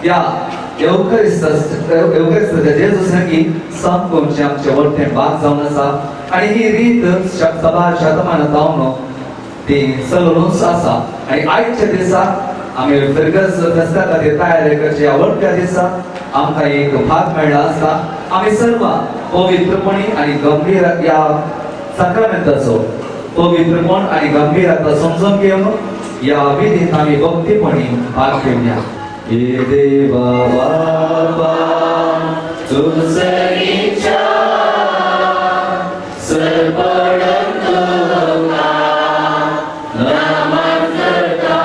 ह्या येवखरिस्ताच्या जेजू संगी संपूर्णचे आमचे वट्टें भाग जावन आसा आनी ही रीत सबार शतमानां जावन ती चलूनच आसा. आनी आयच्या दिसा आमी फिरगज फेस्ता खातीर तयारी करची आवडट्या दिसा आमकां एक भाग मेळ्ळा आसा. आमी सर्व पवित्रपणी आनी गंभीर ह्या साक्रामेंताचो पवित्रपण आनी गंभीरता समजून घेवन ह्या विधीत आमी भक्तीपणी भाग घेवया. हे देवा बापा तुझीच्या सरपडून तुका नमन करता.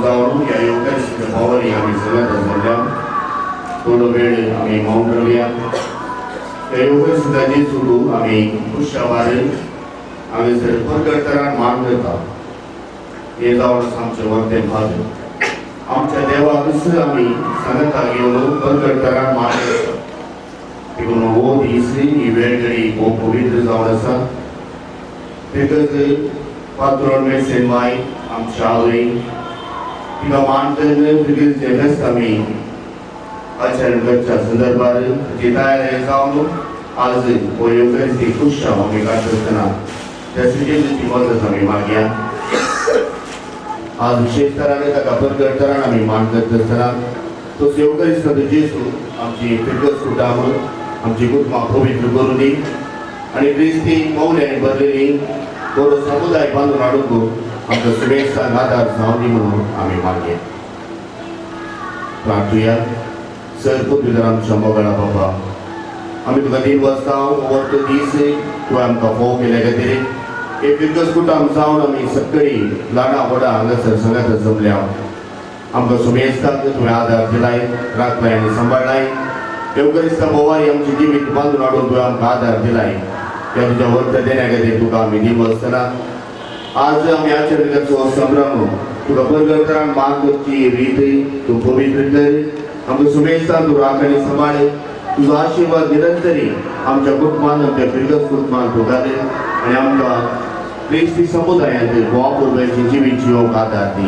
जावन ह्या येवकारिस्तीच्या पावरी आमी सगळ्यात जमल्या. थोडो वेळ आमी मौन रावया. ह्या येवकारिस्तीचा जेजू आमी खुशावार हांगासर परगटतरान मान करता. हे जावन आमचें वर्तें भाग आमच्या देवाकच आमी सांगता घेवन परगटतरान मान करता. देखून हो दीस ही वेळ घडी हो पवित्र जावन आसा. तेकच पात्रोन मेसेन माय आमच्या आवय तिका मान करून फिरगीचे फेस्त आमी आचरण करच्या संदर्भार जी तयारी जावन आज हो येवकारिस्ती खुश आमी काडटा आसतना त्या जेजूची मदत आमी मागया. आज विशेष तराने ताका परगटतरान आमी मान करता आसतना तो येवकारिस्त जेजू आमची फिरगज कुटाम आमची कुटुंबां पवित्र करून दी आनी क्रिस्ती मौल्यानी भरलेली बरो समुदाय बांदून हाडूंक आमकां सुबेस्तान आदार जावं दी म्हणून आमी मागया. प्रार्थुया. सर पुत्र आमच्या मोगाळा बाबा, आमी तुका दिन वचता वर्त दीस तुवें आमकां फोव केल्या खातीर एक फिरगज कुटाम जावन आमी सगळीं ल्हानां व्हडां हांगासर सगळ्यात जमल्या. आमकां सुमेस्ताक तुवें आदार दिलाय, राखलाय आनी सांबाळ्ळाय. येवकरिस्ता बोवारी आमची जिवीत बांदून हाडून तुवें आमकां आदार दिलाय. त्या तुज्या वर्त देण्या खातीर तुका आमी दिन वचतना आज आमी आचरणाचो संभ्रम तुका परगटरान मान करची रीत तूं पवित्र कर. आमकां सुमेस्तान तूं राख आनी सांबाळ. तुजो आशिर्वाद निरंतरी आमच्या कुटुंबान आमच्या फिरगज कुटुंबान तूं घाल आनी आमकां क्रिस्ती समुदायांत गोवा पुर्वेची जिवीत जिवंक आदार दी.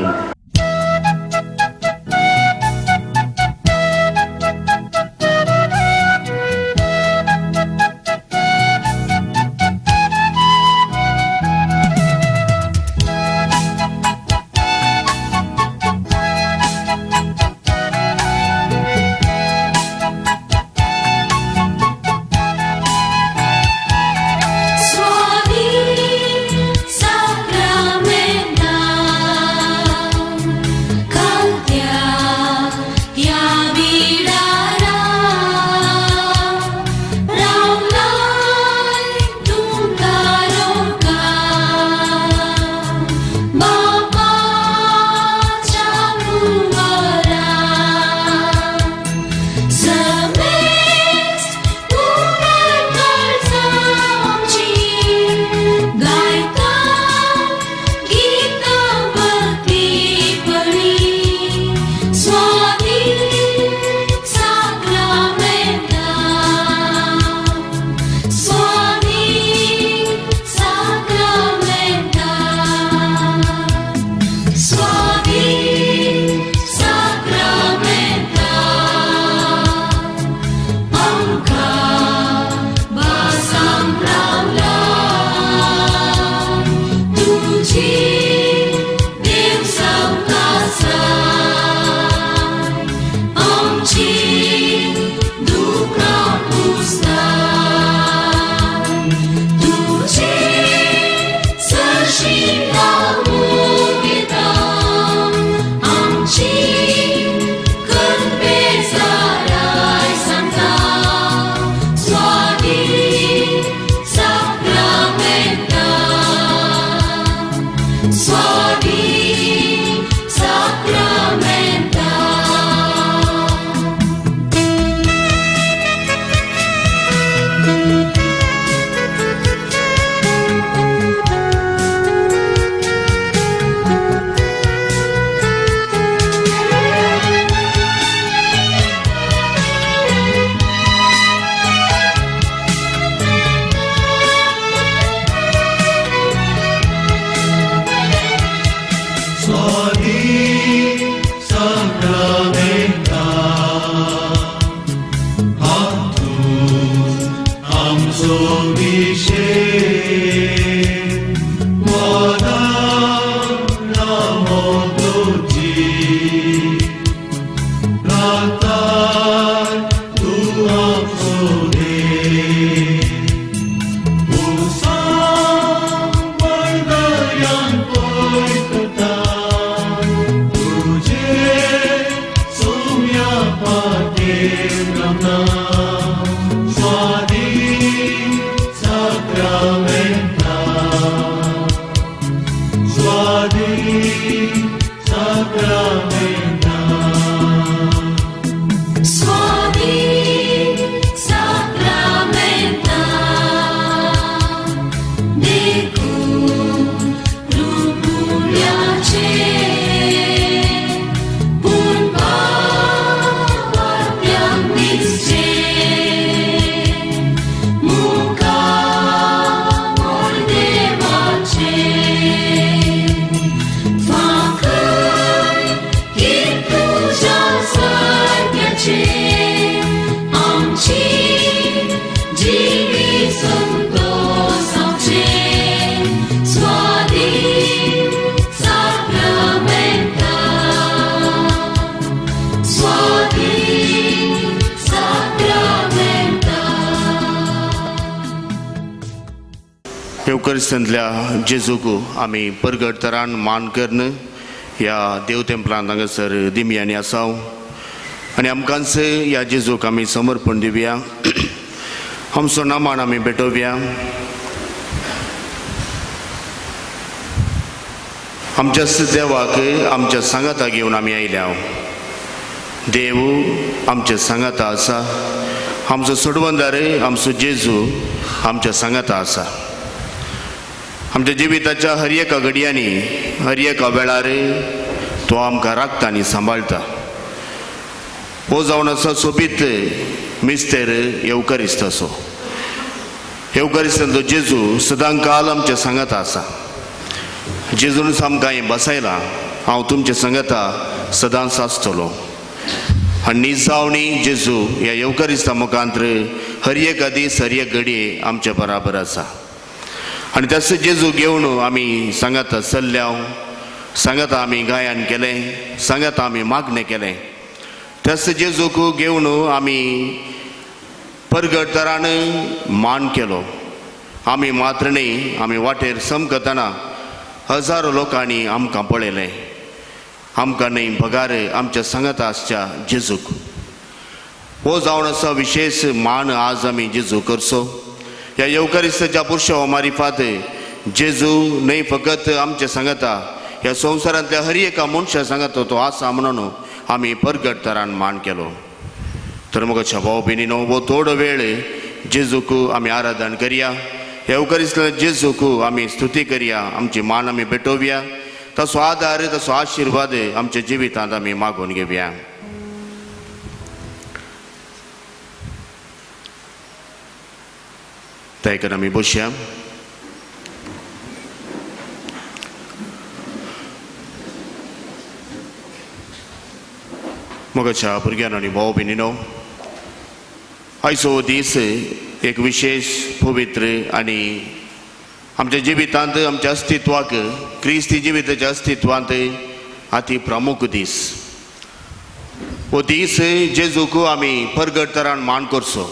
स्वामी साक्रामेंता. मेळचे आमची जिवी संतोषाचे स्वाधीन साक्रामेंता स्वाधीन साक्रामेंता. येवकरिस्तांतल्या जेजूक आमी परगट तरान मान करन ह्या देव तेंपलांत हांगासर दिमयांनी आसा आनी आमकांच ह्या जेजूक आमी समर्पण दिवया, आमचो नामान आमी भेटोवया. आमच्या देवाक आमच्या सांगाता घेवन आमी आयल्या. देव आमच्या सांगाता आसा, आमचो सोडवंदार आमचो जेजू आमच्या सांगाता आसा. आमच्या जिविताच्या हर एका घडयांनी हर एका वेळार तो आमकां राखता आनी सांबाळटा. हो जावन आसा सोबीत मिस्तेर येवकारिस्ताचो. येवकारिस्तांतलो जेजू सदां काल आमच्या सांगाता आसा. जेजूनच आमकां हें बसयलां, हांव तुमच्या सांगाता सदांच आसतलो. आनी निजावणी जेजू ह्या येवकारिस्ता मुखांत हर एका दीस हर एक घडये आमच्या बराबर आसा. आनी तसो जेजू घेवन आमी सांगाता चल्ल्या, सांगाता आमी गायन केलें, सांगाता आमी मागणें केलें. तसो जेजूक घेवन आमी परगट तरान मान केलो. आमी मात्र न्ही, आमी वाटेर समकतना हजारो लोकांनी आमकां पळयलें. आमकां न्हय बगार आमच्या सांगाता आसच्या जेजूक. हो जावन आसा विशेश मान आज आमी जेजू करचो. ह्या येवकारिस्ताच्या पुरशाव मारिफात जेजू न्हय फकत आमच्या सांगाता, ह्या संवसारांतल्या हर एका मनशा सांगाता तो आसा म्हणून आमी परगट तरान मान केलो. तर मग भाव भयणीनो, हो थोडो वेळ जेजूक आमी आराधन करया. ह्या येवकारिस्ताच्या जेजूक आमी स्तुती करया, आमची मान आमी भेटोवया. तसो आदार तसो आशिर्वाद आमच्या जिवितांत आमी मागून घेवया. दयाकरून आमी बसया. मोगाच्या भुरग्यान आनी भाव भयणीनो, आयचो हो दीस एक विशेश पवित्र आनी आमच्या जिवितांत आमच्या अस्तित्वाक क्रिस्ती जिविताच्या अस्तित्वांत अति प्रमुख दीस. हो दीस जेजूक आमी परगट तरान मान करचो.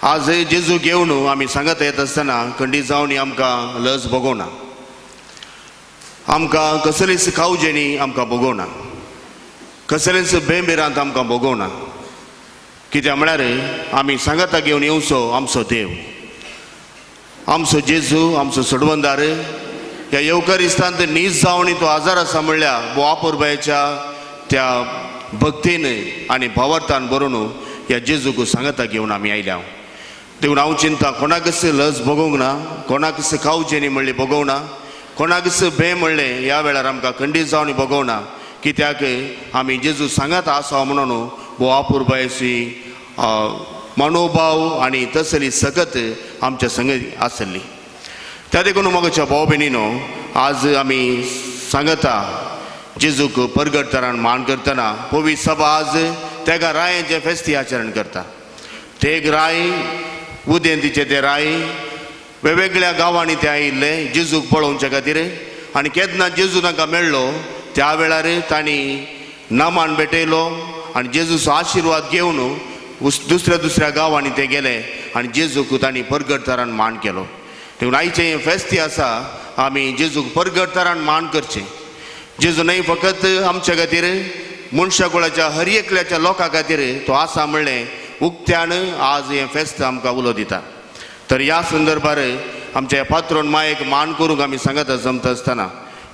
आज जेजू घेवन आमी सांगत येत आसतना खंडीत जावन आमकां लज भोगोना, आमकां कसलीच कावजेणी आमकां भोगोना, कसलेच बेंबिरांत आमकां भोगोना. कित्याक म्हळ्यार आमी सांगाता घेवन येवचो आमचो देव, आमचो जेजू, आमचो सोडवंदार. ह्या येवकारिस्तांत नीज जावन तो आजार आसा म्हणल्यार वापुरबायच्या त्या भक्तीन आनी भावार्थान बरोवन ह्या जेजूक सांगाता घेवन आमी आयल्या. देखून हांव चिंता कोणाकच लज भोगोवंक ना, कोणाकच कावजेनी म्हणली भोगोवना, कोणाकच भंय म्हणलें ह्या वेळार आमकां खंडीत जावन भोगोवना. कित्याक आमी जेजू सांगात आसा म्हणून भोव अपुरबायेची मनोभाव आनी तसली सकत आमच्या संग आसली. त्या देखून मोगाच्या भाव भयणीनो, आज आमी सांगता जेजूक परगट तरान मान करतना पवित्र सभा आज तेगा रायांचें फेस्ती आचरण करता. ते राय उदेंतीचे ते राय वेगवेगळ्या गांवांनी ते आयिल्ले जेजूक पळोवच्या खातीर. आनी केन्ना जेजू तांकां मेळ्ळो त्या वेळार तांणी नामान भेटयलो आनी जेजूचो आशिर्वाद घेवन दुसऱ्या दुसऱ्या गांवांनी ते गेले आनी जेजूक तांणी परगट तरान मान केलो. देखून आयचें हें फेस्ती आसा आमी जेजूक परगट तरान मान करचें. जेजू न्हय फकत आमच्या खातीर मनशा कुळाच्या हर एकल्याच्या लोकां खातीर तो आसा म्हणलें उक्त्यान आज हें फेस्त आमकां उलो दिता. तर ह्या संदर्भार आमच्या पात्रोन मायेक मान करूंक आमी सांगता जमता आसतना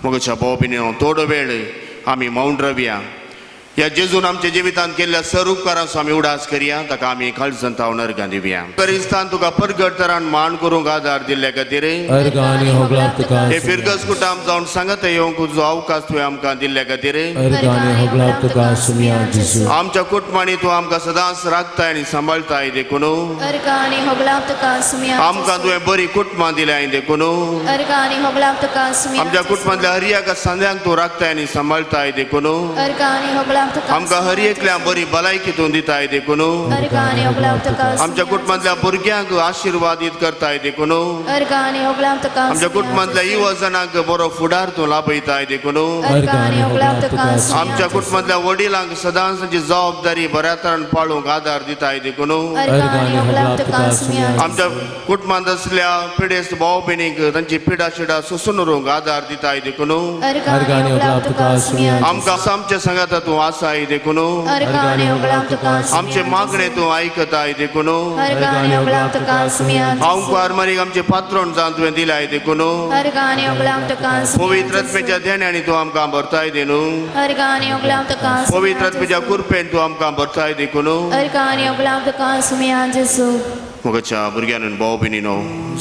मोगाच्या भाव भयणीनो, थोडो वेळ आमी मौन रावया. ह्या जेजून आमच्या जिवितांत केल्ल्या सर उपकारांचो आमी उडास करया, ताका आमी काळजांत अर्गां दिवया. क्रिस्तान तुका परगट तरान मान करूंक आदार दिल्ल्या खातीर हे फिरगस कुटाम जावन सांगत येवंक तुजो अवकाश तुवें आमकां दिल्ल्या खातीर आमच्या कुटुंबांनी तूं आमकां सदांच राखताय आनी सांबाळताय देखून आमकां तुवें बरी कुटुंबां दिल्याय देखून आमच्या कुटुंबांतल्या हर एका सांद्यांक तूं राखताय आनी सांबाळताय देखून आमकां हर एकल्या बरी भलायकी तूं दिताय देखून, आमच्या कुटुंबांतल्या भुरग्यांक आशिर्वादीत करताय देखून, आमच्या कुटुंबांतल्या युवजनांक बरो फुडार तूं लाभयताय देखून, आमच्या कुटुंबांतल्या वडिलांक सदांच तांची जबाबदारी बऱ्या तरान पाळूंक आदार दिताय देखून, आमच्या कुटुंबांत असल्या पिडेस्त भाव भयणींक तांची पिडा शिडा सोसून उरूंक आदार दिताय देखून, आमकां आमच्या सांगाता तूं आसाय देखून, आमचे मागणे तूं आयकताय देखून, हांव आरमारीक आमचे पात्रोण जावन तुवें दिलाय देखून, पवित्र आत्म्याच्या देण्यानी तूं आमकां भरताय देनू, पवित्र आत्म्याच्या कृपेन तूं आमकां भरताय देखून. मोगाच्या भुरग्यान भाव भयणीनो,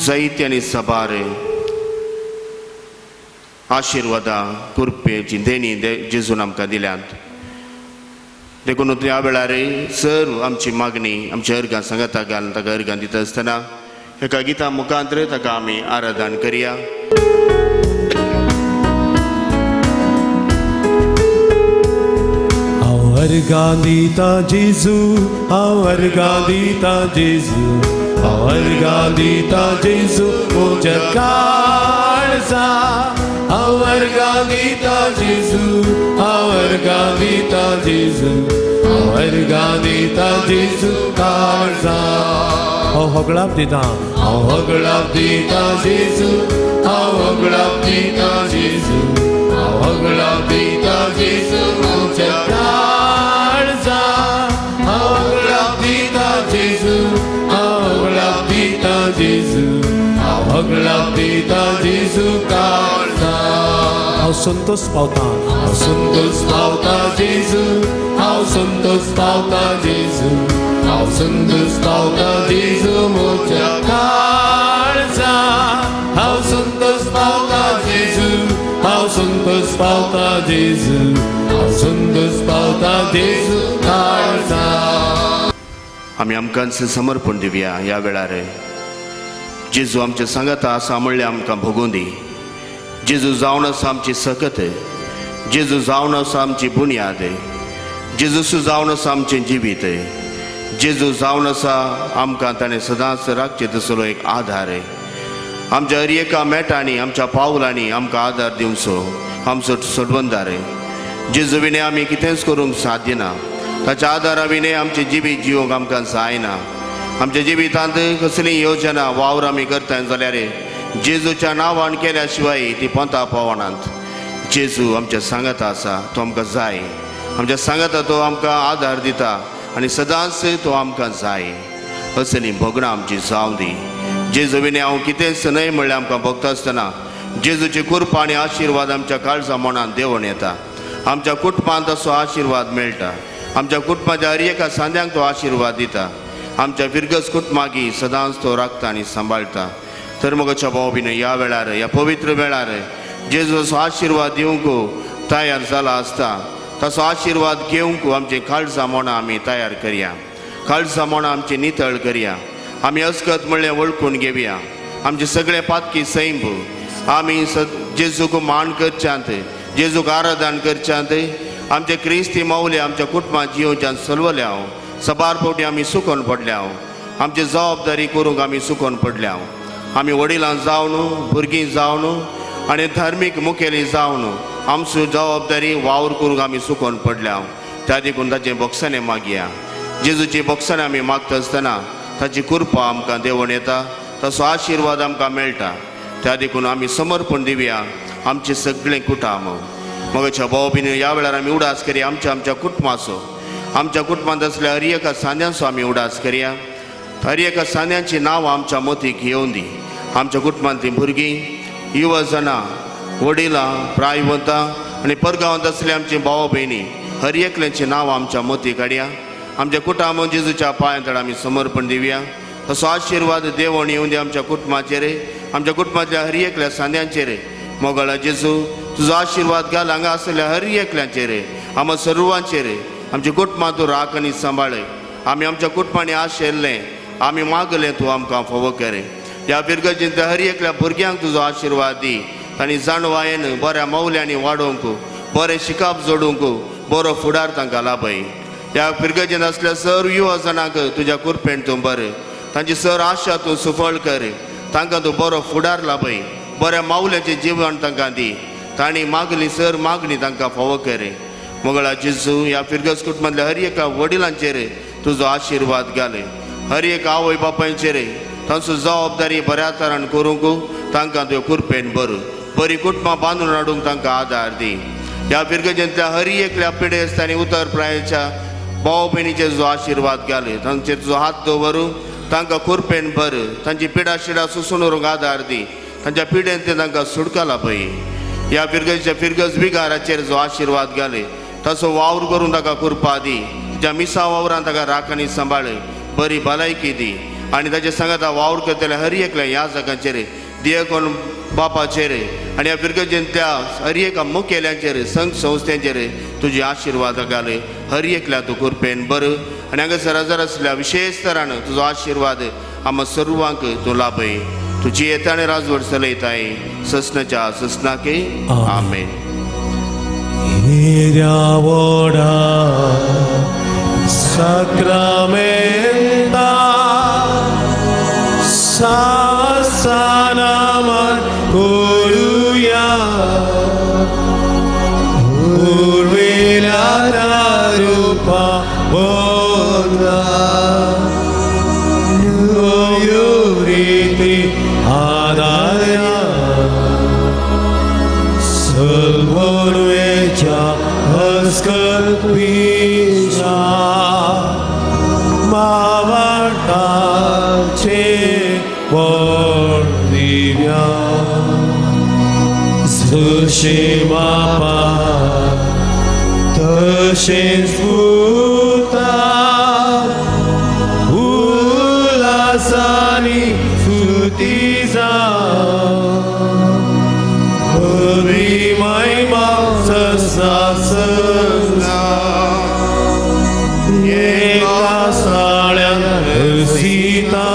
जायते आनी सबार आशिर्वादां कृपेची देणी जेजून आमकां दिल्यांत देखून त्या वेळार सर्व आमची मागणी आमच्या अर्गां सांगाता घालून ताका अर्गां दिता आसतना एका गिता मुखांतर ताका आमी आराधन करया. हांव अर्गां दिता जेजू, हांव अर्गां दिता जेजू, हांव अर्गां दिता जेजू म्हज्या काळजा. हांव अर्गां दिता जेजू, हांव अर्गां दिता जेजू, हांव अर्गां दिता जेजू काळजा. हांव होगळाप दिता, हांव होगळाप दिता जेजू, हांव होगळाप दिता जेजू, हांव होगळाप दिता जेजू म्हज्या काळजा. हांव होगळाप दिता जेजू, हांव होगळाप दिता जेजू, हांव होगळाप दिता जेजू काळजा. हांव संतोष पावता, हांव संतोष पावता जेजू, हांव संतोष पावता जेजू, हांव संतोष पावता जेजू म्हज्या काळजा. हांव संतोष पावता जेजू, हांव संतोष पावता जेजू, हांव संतोष पावता जेजू काळजा. आमी आमकांच समर्पण दिवया ह्या वेळार. जेजू आमच्या सांगाता आसा म्हणल्यार आमकां भोगूं दी. जेजू जावन आसा आमची सकत, जेजू जावन आसा आमची बुन्याद, जेजू जावन आसा आमचें जिवीत, जेजू जावन आसा आमकां ताणें सदांच राखचें तसलो एक आधार. आमच्या हर एका मेटांनी आमच्या पावलांनी आमकां आदार दिवचो आमचो सोडवंदार. जेजू विणे आमी कितेंच करूंक साध्य ना, ताच्या आदारा विणे आमचें जिवीत जिवंक आमकां जायना. आमच्या जिवितांत कसली योजना वावर आमी करता जाल्यार जेजूच्या नांवान केल्या शिवाय ती पोंता पावनात. जेजू आमच्या सांगाता आसा, तो आमकां जाय, आमच्या सांगाता तो आमकां आदार दिता आनी सदांच तो आमकां जाय. असली भोगणां आमची जावं दी. जेजू विणे हांव कितेंच न्हय म्हणल्यार आमकां भोगता आसतना जेजूची कृपा आनी आशिर्वाद आमच्या काळजा मनांत देंवून येता. आमच्या कुटुंबांत असो आशिर्वाद मेळटा. आमच्या कुटुंबाच्या हर एका सांद्यांक तो आशिर्वाद दिता. आमच्या फिरगस कुटुंबागी सदांच तो राखता आनी सांबाळटा. तर मोगाच्या भाव भयणी, ह्या वेळार ह्या पवित्र वेळार जेजूचो आशिर्वाद दिवंक तयार जाला आसता तसो आशिर्वाद घेवंक आमचे काळजां मनां आमी तयार करया. काळजां मनां आमची नितळ करया. आमी अस्कत म्हणलें वळखून घेवया. आमचे सगळे पातकी सैंब आमी जेजूक मान करच्यांत, जेजूक आराधन करच्यांत, आमचे क्रिस्ती मावले आमच्या कुटुंबात जियोवच्यान सलवल्या सबार फावटी आमी सुकोन पडल्या. आमची जबाबदारी करूंक आमी सुकोन पडल्या. आमी वडिलां जावन, भुरगीं जावन आनी धार्मीक मुखेली जावन आमचो जबाबदारी वावर करूंक आमी सुकोन पडल्या. त्या देखून ताचें बोगसाणें मागया. जेजूची बोगसाणें आमी मागता आसतना ताची कृपा आमकां देंवून येता, तसो आशिर्वाद आमकां मेळटा. त्या देखून आमी समर्पण दिवया आमचें सगळें कुटुंब. मोगाच्या भाव भयणी, ह्या वेळार आमी उडास करया आमच्या आमच्या कुटुंबाचो. आमच्या कुटुंबांत आसल्या हर एका सांद्यांचो आमी उडास करया. हर एका सांद्यांची नांवां आमच्या मतीक येवन दी. आमच्या कुटुंबांतलीं भुरगीं, युवजनां, वडिलां, प्रायवंतां आनी परगांवांत आसले आमची भाव भयणी हर एकल्याची नांवां आमच्या मतीक हाडया. आमच्या कुटुंबान जेजूच्या पांयां तळ आमी समर्पण दिवया. तसो आशिर्वाद देवण येवन दी आमच्या कुटुंबाचेर, आमच्या कुटुंबांतल्या हर एकल्या सांद्यांचेर. मोगाळा जेजू, तुजो आशिर्वाद घाल हांगा आसलेल्या हर एकल्याचेर, आमकां सर्वांचेर. आमच्या कुटुंबां तूं राख आनी सांबाळ. आमी आमच्या कुटुंबांनी आशिल्लें आमी मागलें तूं आमकां फावो कर. ह्या फिरगर्जेंत हर एकल्या भुरग्यांक तुजो आशिर्वाद दी. तांणी जाणवायेन बऱ्या मौल्यांनी वाडोवंक, बरें शिकाप जोडूंक, बरो फुडार तांकां लाभय. ह्या फिरगजेन आसल्या सर युवा जाणांक तुज्या कुरपेन तूं बरें, तांची सर आशा तूं सुफळ कर, तांकां तूं बरो फुडार लाभय, बऱ्या मावल्याचें जीवन तांकां दी, तांणी मागली सर मागणी तांकां फावो कर. मंगळा जेजू, ह्या फिरगज कुटुंबांतल्या हर एका वडिलांचेर तुजो आशिर्वाद घाल, हर एक आवय बापायचेर तांचो जबाबदारी बऱ्या तरान करूंक तांकां तुवें कुरपेन बरो, बरी कुटुंबां बांदून हाडूंक तांकां आदार दी. ह्या फिरगजेंतल्या हर एकल्या पिडेस्त आनी उतर प्रायेच्या भाव भयणीचेर तुजो आशिर्वाद घाल, तांचेर तुजो हात दवरू, तांकां कुरपेन बर, तांची पिडा शिडा सुसून व्हरूंक आदार दी, तांच्या पिडेन ते तांकां सुटका लाभय. ह्या फिरगजेच्या फिरगज बिगाराचेर जो आशिर्वाद घाले, ताचो वावर करून ताका कुरपा दी, तुज्या मिसा वावरान ताका राख आनी सांबाळ, बरी भलायकी दी आनी ताचे सांगाता वावर करतल्या हर एकल्या ह्या जागांचेर, दियकोन बापाचेर आनी ह्या फिरगजेंतल्या हर एका मुखेल्यांचेर, संघ संस्थेचेर तुजी आशिर्वाद घाले, हर एकल्या तूं कुरपेन बरो आनी हांगासर हजर आसल्या विशेश तरान तुजो आशिर्वाद आमकां सर्वांक तूं लाभय. तुजी येता आनी राजवट चलयताय ससनाच्या ससनाके. आमेन. हिऱ्या वडा साक्रामेंता सासनामन करुया, पुर्विल्या रुपा बोधा रीती आदाया सलभोरवेच्या हस्कल्पीच्या मावाटाचे बोल दिव्या जशे बापा तशेंच पुता उल्हासानी स्तुती जावं. हरी महिमा ससा ससा एका साळ्यान हसिता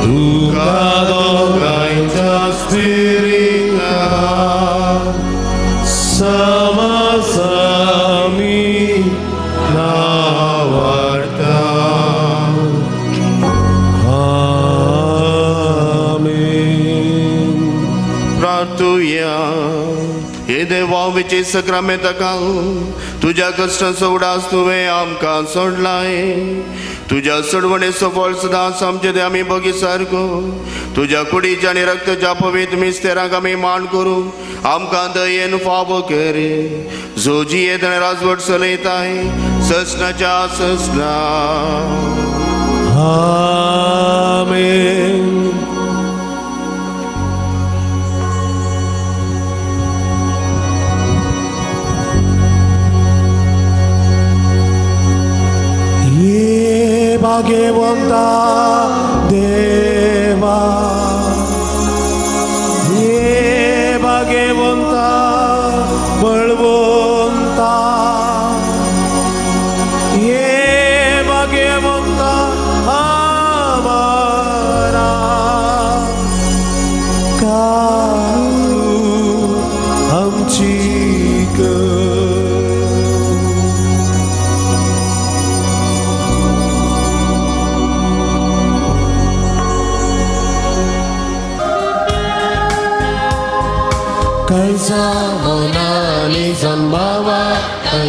तुका दोगांयच्या स्पिरिता समासामी नावाडता. आमेन. प्रार्थुया. हे देवा, विचे सक्रामेंताक तुज्या कश्टांचो उडास तुवें आमकां सोडलाय, तुज्या सोडवणेचो फळ सदांच आमचे ते आमी बगी सारको तुज्या कुडीच्या आनी रक्ताच्या पवित्र मिस्तेरांक आमी मान करूं आमकां दयेन फावो कर, जो जियेत आनी राजवट चलयताय ससनाच्या ससना. आमेन. ये भाग्यवंता देवा, ये भाग्यवंता बळवंता, ये भाग्यवंता आमारा कारू आमची कर. काळजा मनाने जंबावा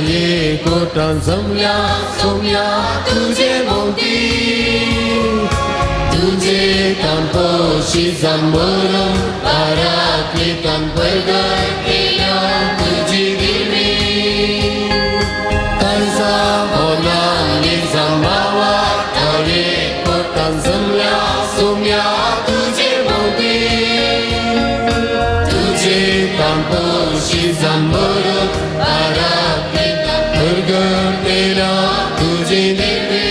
ये कोटान जमल्या सोम्या तुझे भोवती, तुझे तांपोशी जंबरून पारातली तांपरगट केल्या तुझी दिवी. काळजा मनाने जंबावा ये कोटान जमल्या सोम्या तुझे भोवती, तुझे तांपोशी जंबरून पारातली तांपरगट तुझी दिवी.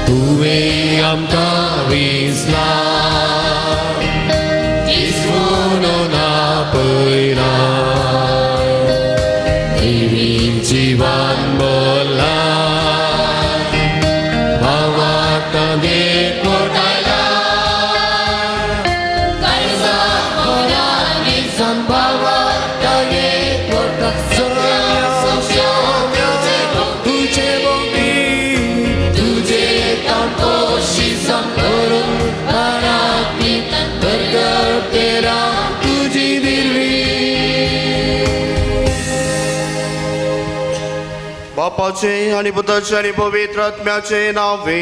तुवें आमकां विसला विसरून आपयला, देवी जिवान बोला भावाक कोटायला. काळजा मनाने संभावा तगे बापाचे आनी पुताचे आनी पवित्र आत्म्याचे नांवे.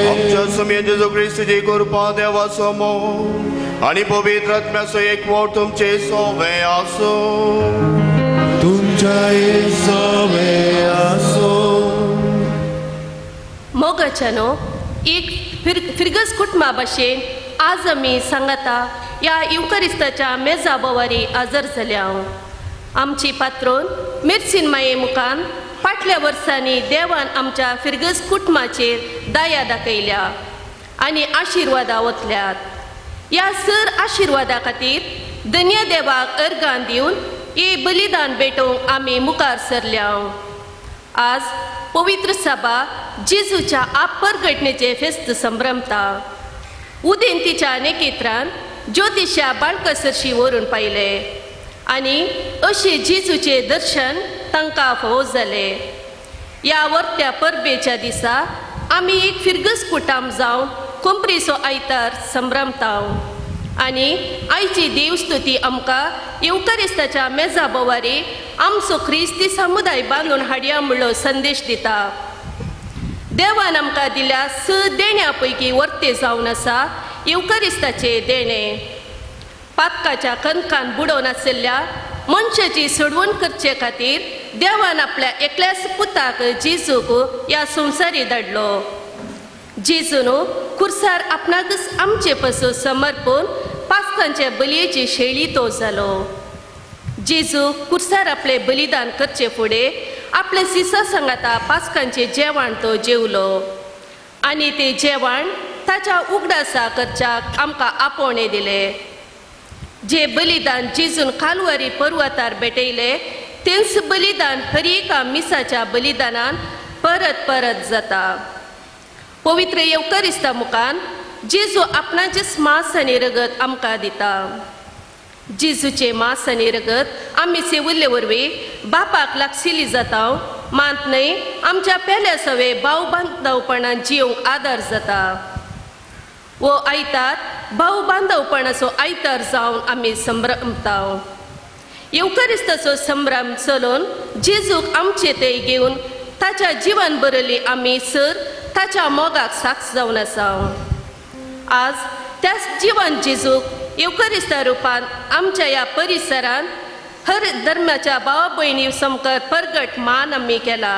आमच्या सुमये जेजू क्रिस्तीची कृपा, देवाचो मोग आनी पवित्र आत्म्याचो एकवट तुमचे सोवे आसूं. तुमच्या सवे आसो. मोगाच्यानो, एक फिरगस कुटुंबा भाशेन आज आमी सांगाता ह्या येवकरिस्ताच्या मेजा बोवारी हजर जाल्या. आमची पात्रोन मिरसीन माये मुखान फाटल्या वर्सांनी देवान आमच्या फिरगस कुटुंबाचेर दया दाखयल्या आनी आशिर्वादा ओतल्यात. ह्या सर आशिर्वादा खातीर धन्य देवाक अर्गान दिवन हे बलिदान भेटोवंक आमी मुखार सरल्या. आज पवित्र सभा जेजूच्या आपरघटनेचे फेस्त संभ्रमता. उदेंतीच्या नेकेत्रान ज्योतिशा बाळकसरशी व्हरून पायले आनी अशें जेजूचे दर्शन तांकां फावो जालें. ह्या वर्त्या परबेच्या दिसा आमी एक फिरगस कुटाम जावन कोंपरीचो आयतार संभ्रमता आनी आयची देवस्तुती आमकां येवकारिस्ताच्या मेजा बोवारी आमचो क्रिस्ती समुदाय बांदून हाडया म्हणलो संदेश दिता. देवान आमकां दिल्या स देण्या पैकी वर्ते जावन आसा येवकारिस्ताचे देणें. पातकाच्या कणकान बुडोवन आशिल्ल्या मनशाची सोडवण करचे खातीर देवान आपल्या एकल्याच पुताक जेजूक ह्या संवसारी धाडलो. जेजून खुर्सार आपणाकच आमचे पासून समर्पून पास्कांचे बलयेची शेळी तो जालो. जेजू खुर्सार आपले बलिदान करचे फुडें आपले सिसा सांगाता पास्कांचे जेवण तो जेवलो आनी ते जेवण ताच्या उगडासा करच्याक आमकां आपोवणें दिलें. जे बलिदान जेजून कालवारी पर्वतार भेटयले तेंच बलिदान हर एका मिसाच्या बलिदानान परत परत जाता. पवित्र येवकरिस्ता मुखान जेजू आपणाचेच मांस आनी रगत आमकां दिता. जेजूचे मांस आनी रगत आमी सेवल्ले वरवीं बापाक लागशिल्ली जाता, मात न्हय आमच्या पेल्या सवे भाव बांदवपणान जियोंक आदार जाता. वो आयतार भाव बांदवपणाचो आयतार जावन आमी संभ्रमता. येवकरिस्ताचो संभ्रम चलोवन जेजूक आमचे ते घेवन ताच्या जिवन बरयली आमी सर ताच्या मोगाक साक्ष जावन आसा. आज त्याच जिवन जेजूक येवकरिस्ता रुपान आमच्या ह्या परिसरान हर धर्माच्या भावा भयणी समकर परगट मान आमी केला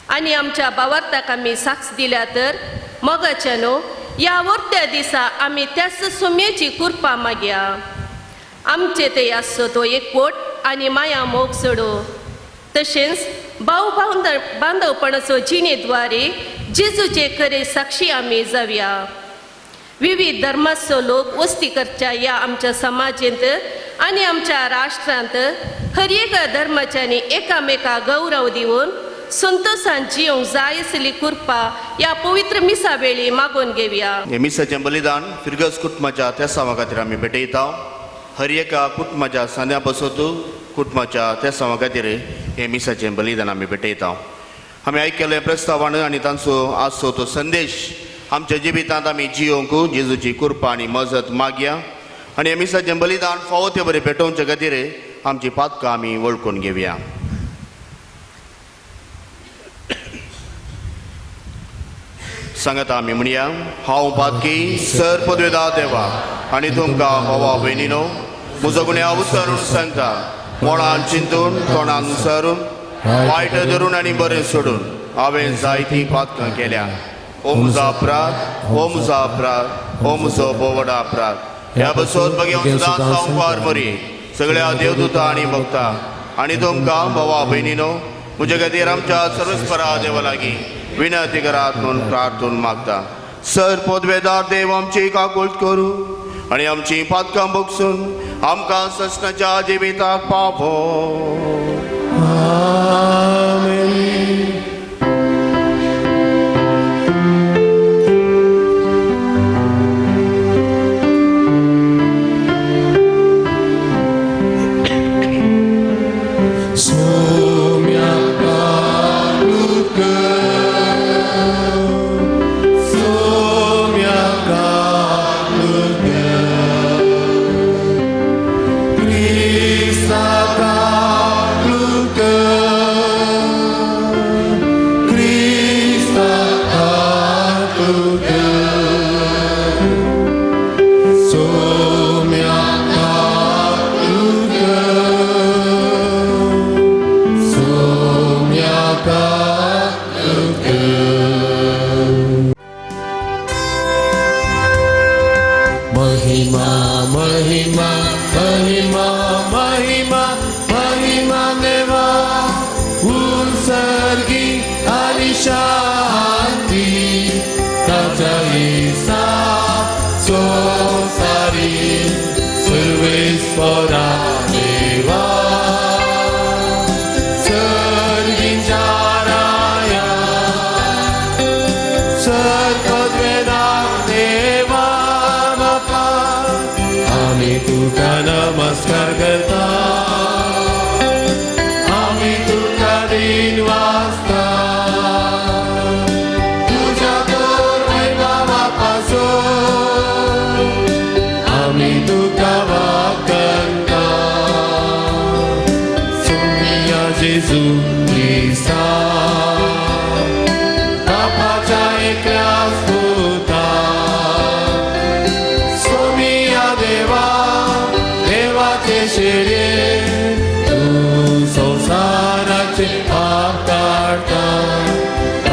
आनी आमच्या भावार्थाक आमी साक्ष दिल्या. तर मोगाच्यानो, ह्या वर्त्या दिसा आमी त्याच सुम्येची कृपा मागया. आमचे ते आसचो तो एकवट आनी माया मोग चडो, तशेंच भाव बांदवपणाचो जिणेद्वारे जेजूचे खरे साक्षी आमी जावया. विविध धर्माचो लोक वस्ती करच्या ह्या आमच्या समाजेंत आनी आमच्या राष्ट्रांत हर एका धर्माच्यांनी एकामेका गौरव दिवन संतोशान जियोंक जाय आसली कृपा ह्या पवित्र मिसा वेळी मागून घेवया. हे मिसाचें बलिदान फिरगस कुटुंबाच्या तेसांवा खातीर आमी भेटयता. हर एका कुटुंबाच्या सांद्या बसोतू कुटुंबाच्या तेसांवा खातीर हे मिसाचें बलिदान आमी भेटयता. आमी आयकलें प्रस्तावान आनी तांचो आसचो तो संदेश आमच्या जिवितांत आमी जियोंक जेजूची कृपा आनी मजत मागया आनी हे मिसाचें बलिदान फावो ते बरें भेटोवचे खातीर आमची पातकां आमी वळखून घेवया. सांगता आमी म्हणया, हांव पातकी सर पदवेदा देवा आनी तुमकां भावा भयणीनो म्हजो गुन्यांव विसरून सांगता. मोणान चिंतून तोंडान विसरून वायट धरून आनी बरें सोडून हांवें जायतीं पातकां केल्या. ओ म्हजो अपराध, ओ म्हजो अपराध, ओ म्हजो बोवडा अपराध. ह्या बसोत बगेवन सदांच संवसार मरी सगळ्या देवदूता आनी भक्ता आनी तुमकां भावा भयणीनो म्हजे खातीर आमच्या सर्वस्परा देवा लागीं विनंती करात म्हणून प्रार्थून मागता. सर पदवेदार देव आमची काकुळट करूं आनी आमची पातकां बगसून आमकां ससनाच्या जिविताक पावो. Krista. महिमा महिमा महिमा देवा उत्सर्गी आणि शांती ताच्या इसा संसारी सर्वेस्परा देवा सर्गींच्या राया सत्पद्वेदाक देवा बापा आमी तुका नमस्कार करता आमी तुका दिन वाचता तुज्या तर वैभवा पासून आमी तुका वाकणता सोमिया जेजू क्रिस्ता बापाच्या एकल्याच पुता सोमिया देवा देवाचे शेरे तूं संवसाराचे पाप काडटा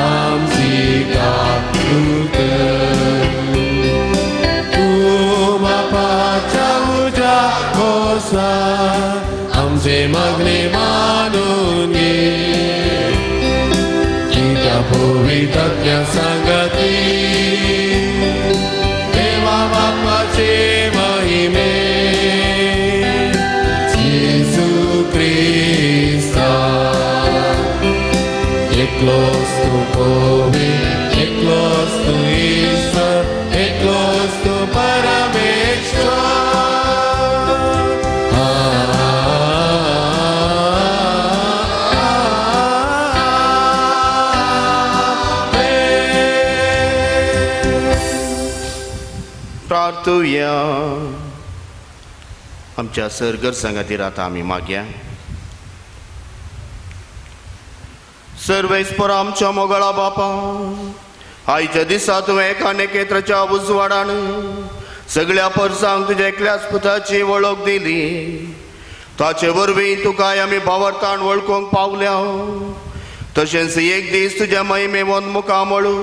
आमची काकूत कर. तूं बापाच्या उज्या बसला आमचे मागणे मानून घे कित्या पवित्रत्या सांगती देवा बापाचे महिमे जेजू क्रिस्ता एकलोच तूं पवित्र एकलोच तूं ईश्वर एकलोच तूं परमेश्वर. आमेन. प्रार्थुया. आमच्या सरगर संगातीर आतां आमी मागया. सर्वेस्पर आमच्या मोगळा बापा, आयच्या दिसा तुवें एका नेकेत्राच्या उजवाडान सगळ्या परसांक तुज्या एकल्याच पुताची वळख दिली. ताचे वरवीं तुकाय आमी भावार्थान वळखूंक पावल्या. तशेंच एक दीस तुज्या महिमेवन मुखामळू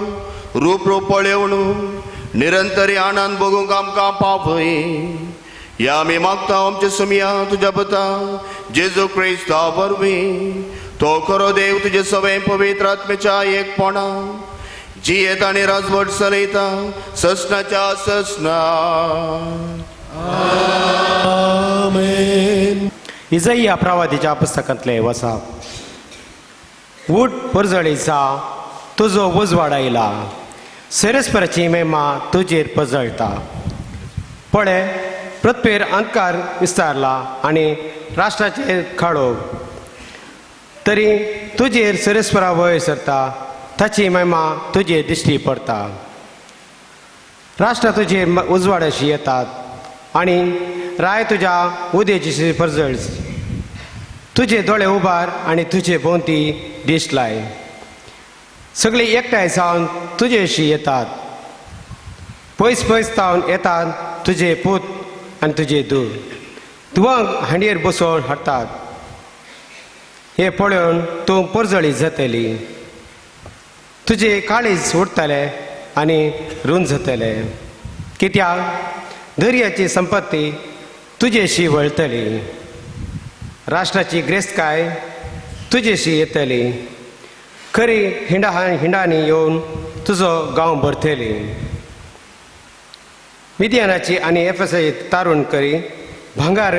रूप रूप पळेवन निरंतरी आनंद भोगूंक आमकां पावय. ह्या आमी मागता आमच्या सुमया तुज्या पुता जेजू क्रिस्ता वरवीं. तो खरो देव तुजे सवें पवित्र आत्मेच्या एकपणा जियेत आनी राजवट चलयता ससनाच्या ससना. आमेन. इजय्या प्रवादीच्या पुस्तकांतले वसाप. उठ परजळीचा तुजो उजवाड आयला, सेरेस्पराची मेमा तुजेर पजळटा. पळे पृथ्वीर अंधकार विस्तारला आनी राष्ट्राचेर खाडो, तरी तुजेर सेरेस्परा वयर सरता, ताची महिमा तुजेर दिश्टी पडता. राष्ट्रां तुजे उजवाडाशी येतात आनी राय तुज्या उदेची परजळ. तुजे दोळे उबार आनी तुजे भोंवती दिश्ट लाय. सगळीं एकठांय जावन तुजेशी येतात, पयस पयस जावन येतात तुजे पूत आनी तुजे दूर धुवांक हांडयेर बसोवन हाडटात. हें पळोवन तूं परजळी जातली, तुजे काळीज उडटले आनी रूंद जातले, कित्याक दर्याची संपत्ती तुजेशी वळटली, राष्ट्राची ग्रेस्तकाय तुजेशी येतली, खरी हिंडा हिंडांनी येवन तुजो गांव भरतली. मिदियानाची आनी एफएसआय तारुण करी भांगार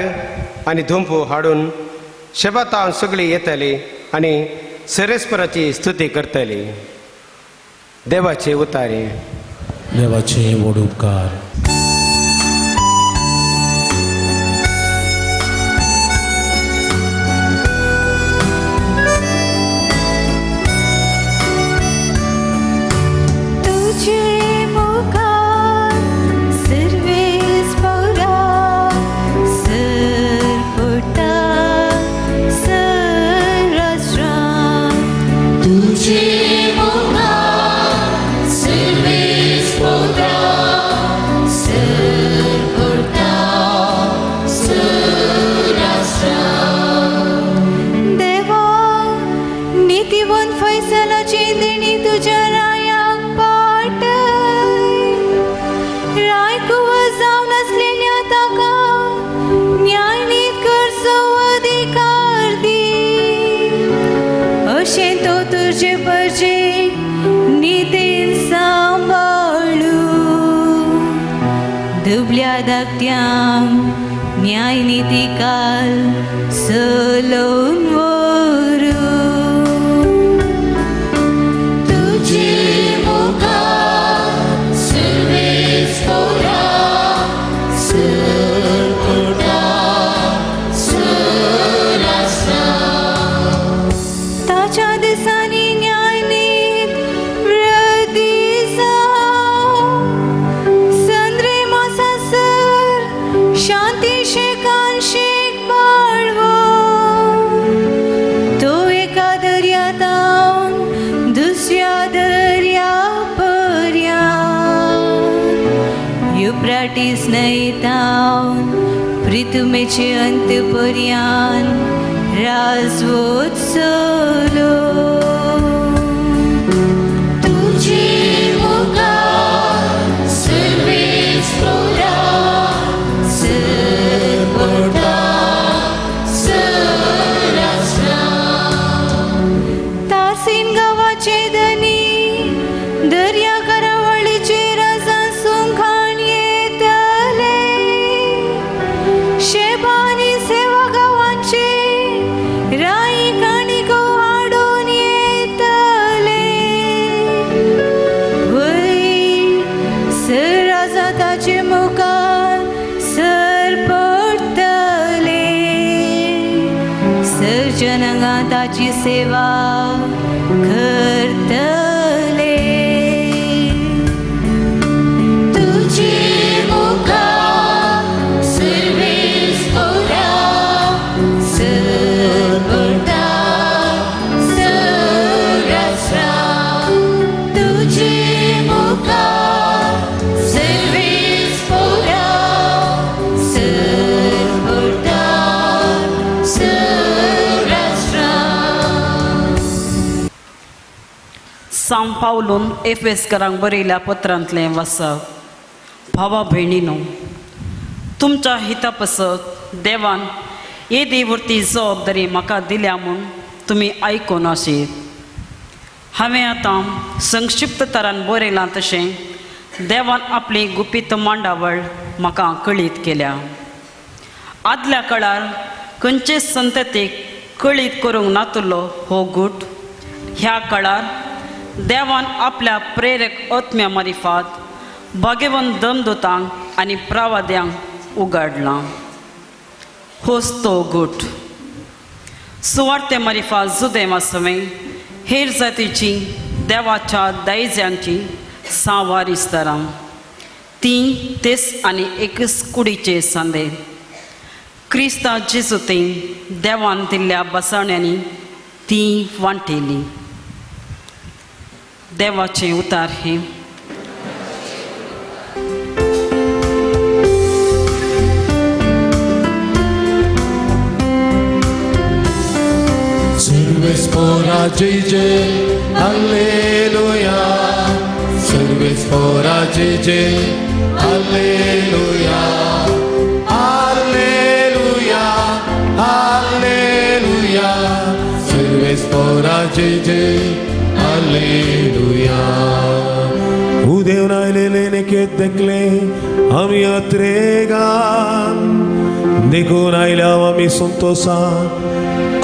आनी धुंपू हाडून शेबातावन सगळी येतली आनी सरेस्पराची स्तुती करतली. देवाचे उतारे. देवाचे व्हड उपकार. तुझे मुखार सर्वेस्परा सरपटा सरराष्ट्रां. तुझे मुखार सर्वेस्परा. तुजे परजेक नितीन सांबाळू दुबल्या धाकट्यांक न्याय निती काल चलोवन व्हरू तुजे मुखार सुरवेस पोरा सरपटा सरासरा ताच्या दिसांनी न्याय नीत वृद्धी जावं संद्रे मासासर शांती शेकान शेक बाळवो तो एका दर्यातावन दुसऱ्या दर्या पर्यान युप्राटीस न्हंयतावन प्रितुमेचे अंत पर्यान राजवत चलो तुझे मुखार सुरवेस पोरा सरपटा सरासरा तारसीन गांवाचे धनी दर्या करावळीचेर सुंखाण येतले शेबानी सेवा गांवांचे राई काणिको हाडून येतले वय सर राजा ताचे मुखार सर पडटले सर जनंगा ताची सेवा करतले तुझे मुखार सुरवेस पोरा सरपटा सरासरा तुझे मुखार सुरवेस पोरा सरपटा सरासरा सांव पावलून एफेसकरांक बरयल्या पत्रांतलें वाचप. भावा भयणीनो, तुमच्या हिता पासत देवान येदी व्हरती जबाबदारी म्हाका दिल्या म्हूण तुमी आयकून आशीत. हांवें आतां संक्षिप्त तरान बरयलां तशें देवान आपली गुपीत मांडावळ म्हाका कळीत केल्या. आदल्या काळार खंयचेच संततीक कळीत करूंक नातुल्लो हो गूट ह्या काळार देवान आपल्या प्रेरक आत्म्या मारिफात भाग्यवंत दमदुतांक आनी प्रावाद्यांक उगाडला. होच तो गूट सुवार्ते मारिफात जुदेवा सवें हेर जातीची देवाच्या दायज्यांची सांवार इस्तरां ती तेच आनी एकच कुडीचे सांदे क्रिस्ता जेजू देवान दिल्ल्या बसाण्यांनी ती वांटेली. देवाचें उतार हें. Serves pora JJ, Alleluia. Serves pora JJ, Alleluia. Alleluia, Alleluia. Serves pora JJ, Alleluia. उदेवन आयलेले निकेत देखले आमी अत्रेगान देखून आयल्या आमी संतोषान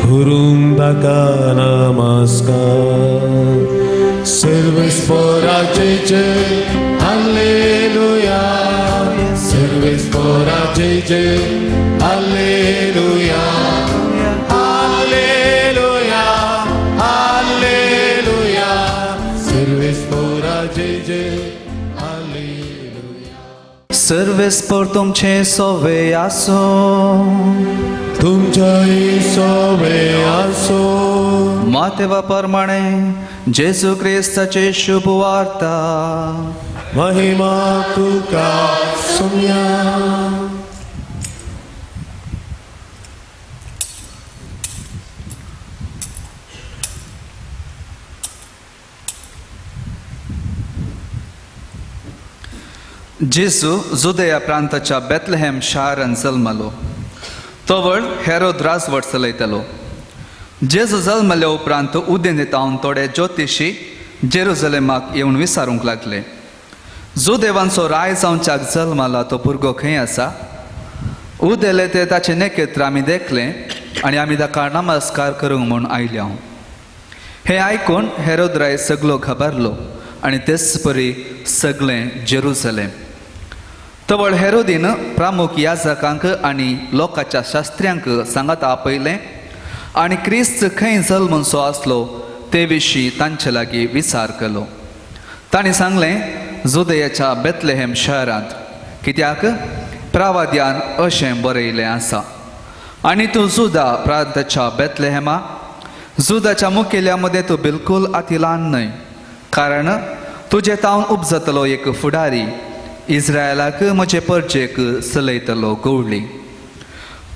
करूंक ताका नमस्कार. सर्वेस पोरा जय जय हालेलुया. सर्वेस पोरा जय जय हालेलुया. Hallelujah hallelujah. सर्वेस पोरा जय जय हालेलुया. सर्वेस पर तुमचे सोवे आसूं. तुमच्याय सोवे आसूं. मातेवा प्रमाणे जेजू क्रिस्ताचे शुभ वार्ता. महिमा तुका सोम्या. जेजू जुदया प्रांताच्या बेथलेहेम शारान जल्मलो. तवळ हेरोद राजवट चलयतालो. जेजू जल्मल्या उपरांत उदेंत तावन थोडे ज्योतिशी जेरुजलेमाक येवन विचारूंक लागले, जुदेवांचो राय जावच्याक जल्माला तो भुरगो खंय आसा? उदेले ते ताचे नेकेत्र आमी देखलें आनी आमी ताका नमस्कार करूंक म्हूण आयले हांव. हें आयकून हेरोद राय सगलो घाबरलो आनी तेच परी सगळें जेरुजलेम. तवळ हेरोदीन प्रामुख याजकांक आनी लोकांच्या शास्त्र्यांक सांगाता आपयलें आनी क्रिस्त खंय जल्मनसो आसलो ते विशीं तांचे लागीं विचार केलो. तांणी सांगलें, जुदयाच्या बेतलेहेम शहरांत, कित्याक प्रावाद्यान अशें बरयलें आसा, आनी तूं जुदा प्रांताच्या बेतलेहेमा, जुदाच्या मुखेल्या मदें तूं बिलकूल आती ल्हान न्हय, कारण तुजे तावन उपजतलो एक फुडारी इस्रायलाक म्हजे परजेक चलयतलो गवळी.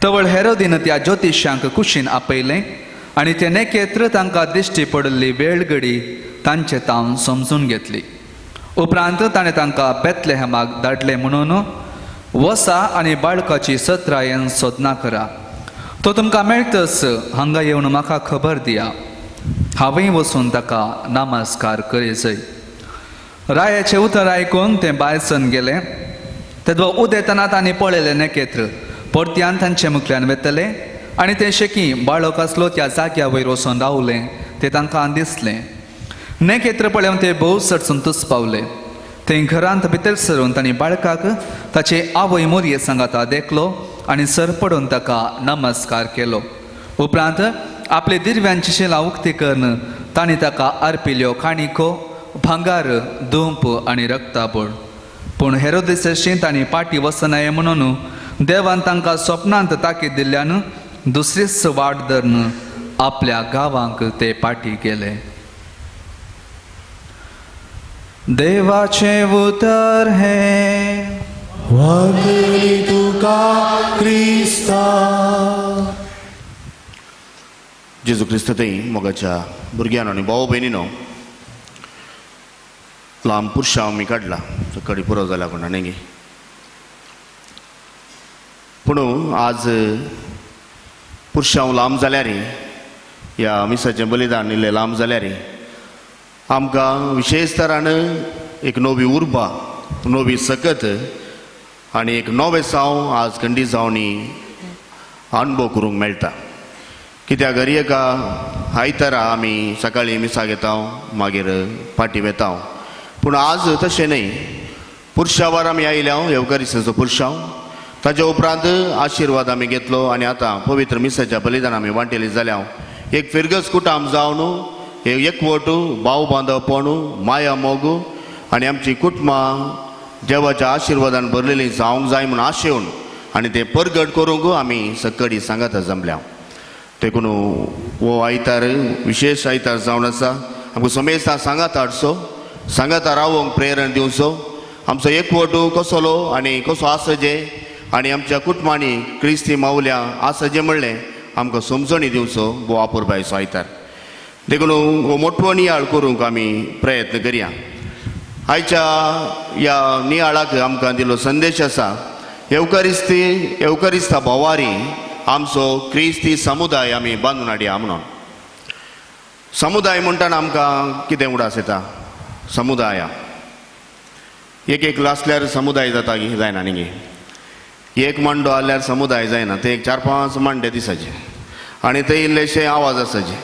तवळ हेरोदीन त्या ज्योतिशांक कुशीन आपयलें आनी ते नेकेत्र तांकां दिश्टी पडिल्ली वेळगडी तांचे तावन समजून घेतली. उपरांत ताणें तांकां बेतलेहेमाक धाडले म्हणून, वसा आनी बाळकाची सत्रायेन सोदना करा, तो तुमकां मेळटच हांगा येवन म्हाका खबर दिया, हांवूय वचून ताका नमस्कार करी जय. रायाचें उतर आयकून तें भायरसन गेलें. तेदो उदेतना तांणी पळयलें नेकेत्र परत्यान तांचे मुखल्यान वेतले आनी तें शेकी बाळक आसलो त्या जाग्या वयर वचून रावलें तें तांकां दिसलें. नेकेत्र पळोवन ते भोव चड संतोश पावले. थंय घरांत भितर सरून तांणी बाळकाक ताचे आवय मोरये सांगाता देखलो आनी सर पडून ताका नमस्कार केलो. उपरांत आपले दिरव्यांची शिलां उक्ती करून तांणी ताका अर्पिल्यो काणिको, भांगार, दुंप आनी रक्ताबोळ. पूण हेरोदेसशी तांणी पाटी वचनाय म्हणून देवान तांकां स्वप्नांत ताकीद दिल्ल्यान दुसरीच वाट धरून आपल्या गांवांक ते पाटी गेले. देवाचें उतर हें. वंदनी तुका क्रिस्ता. जेजू क्रिस्त थंय मोगाच्या भुरग्यान आनी भाव भयणीनो, लांब पुरशांव आमी काडला, सकाळी पुरो जाला कोणा न्ही. पूण आज पुरशांव लांब जाल्यार, ह्या मिसाचें बलिदान इल्लें लांब जाल्यार, आमकां विशेश तरान एक नवी उर्बा, नवी सकत आनी एक नवें साव आज खंडीत जावनी अनुभव करूंक मेळटा. कित्याक घरी एका आयतारा आमी सकाळीं मिसाक येता, मागीर पाटी वेता. पूण आज तशें न्हय. पुरशावार आमी आयल्या, येवकारिस्ताचो पुरशांव, ताच्या उपरांत आशिर्वाद आमी घेतलो आनी आतां पवित्र मिसाच्या बलिदान आमी वांटेली जाल्या. एक फिरगज कुटाम जावन, एक एकवट, भाव बांदवपण, माया मोग आनी आमची कुटुंबां देवाच्या आशिर्वादान भरलेली जावंक जाय म्हूण आशेवन आनी ते परगट करूंक आमी सकाळी सांगाता जमल्या. देखून हो आयतार विशेश आयतार जावन आसा. आमकां समेस्तां सांगाता हाडचो, सांगाता रावोंक प्रेरण दिवचो, आमचो एकवट कसलो आनी कसो आसा जे आनी आमच्या कुटुंबांनी क्रिस्ती मावल्या आसा जे म्हणलें आमकां समजणी दिवचो हो आपुरबायचो आयतार. देखून हो मोटवो नियाळ करूंक आमी प्रयत्न करया. आयच्या ह्या नियाळाक आमकां दिल्लो संदेश आसा, येवकारिस्ती येवकारिस्ता भोवारी आमचो क्रिस्ती समुदाय आमी बांदून हाडया म्हणून. समुदाय म्हणटाना आमकां कितें उडास येता? समुदाय एक एकलो आसल्यार समुदाय जाता की जायना न्ही? एक मांडो आसल्यार समुदाय जायना, ते एक चार पांच मांडे दिसाचे आनी ते इल्लेशे आवाज आसाचे,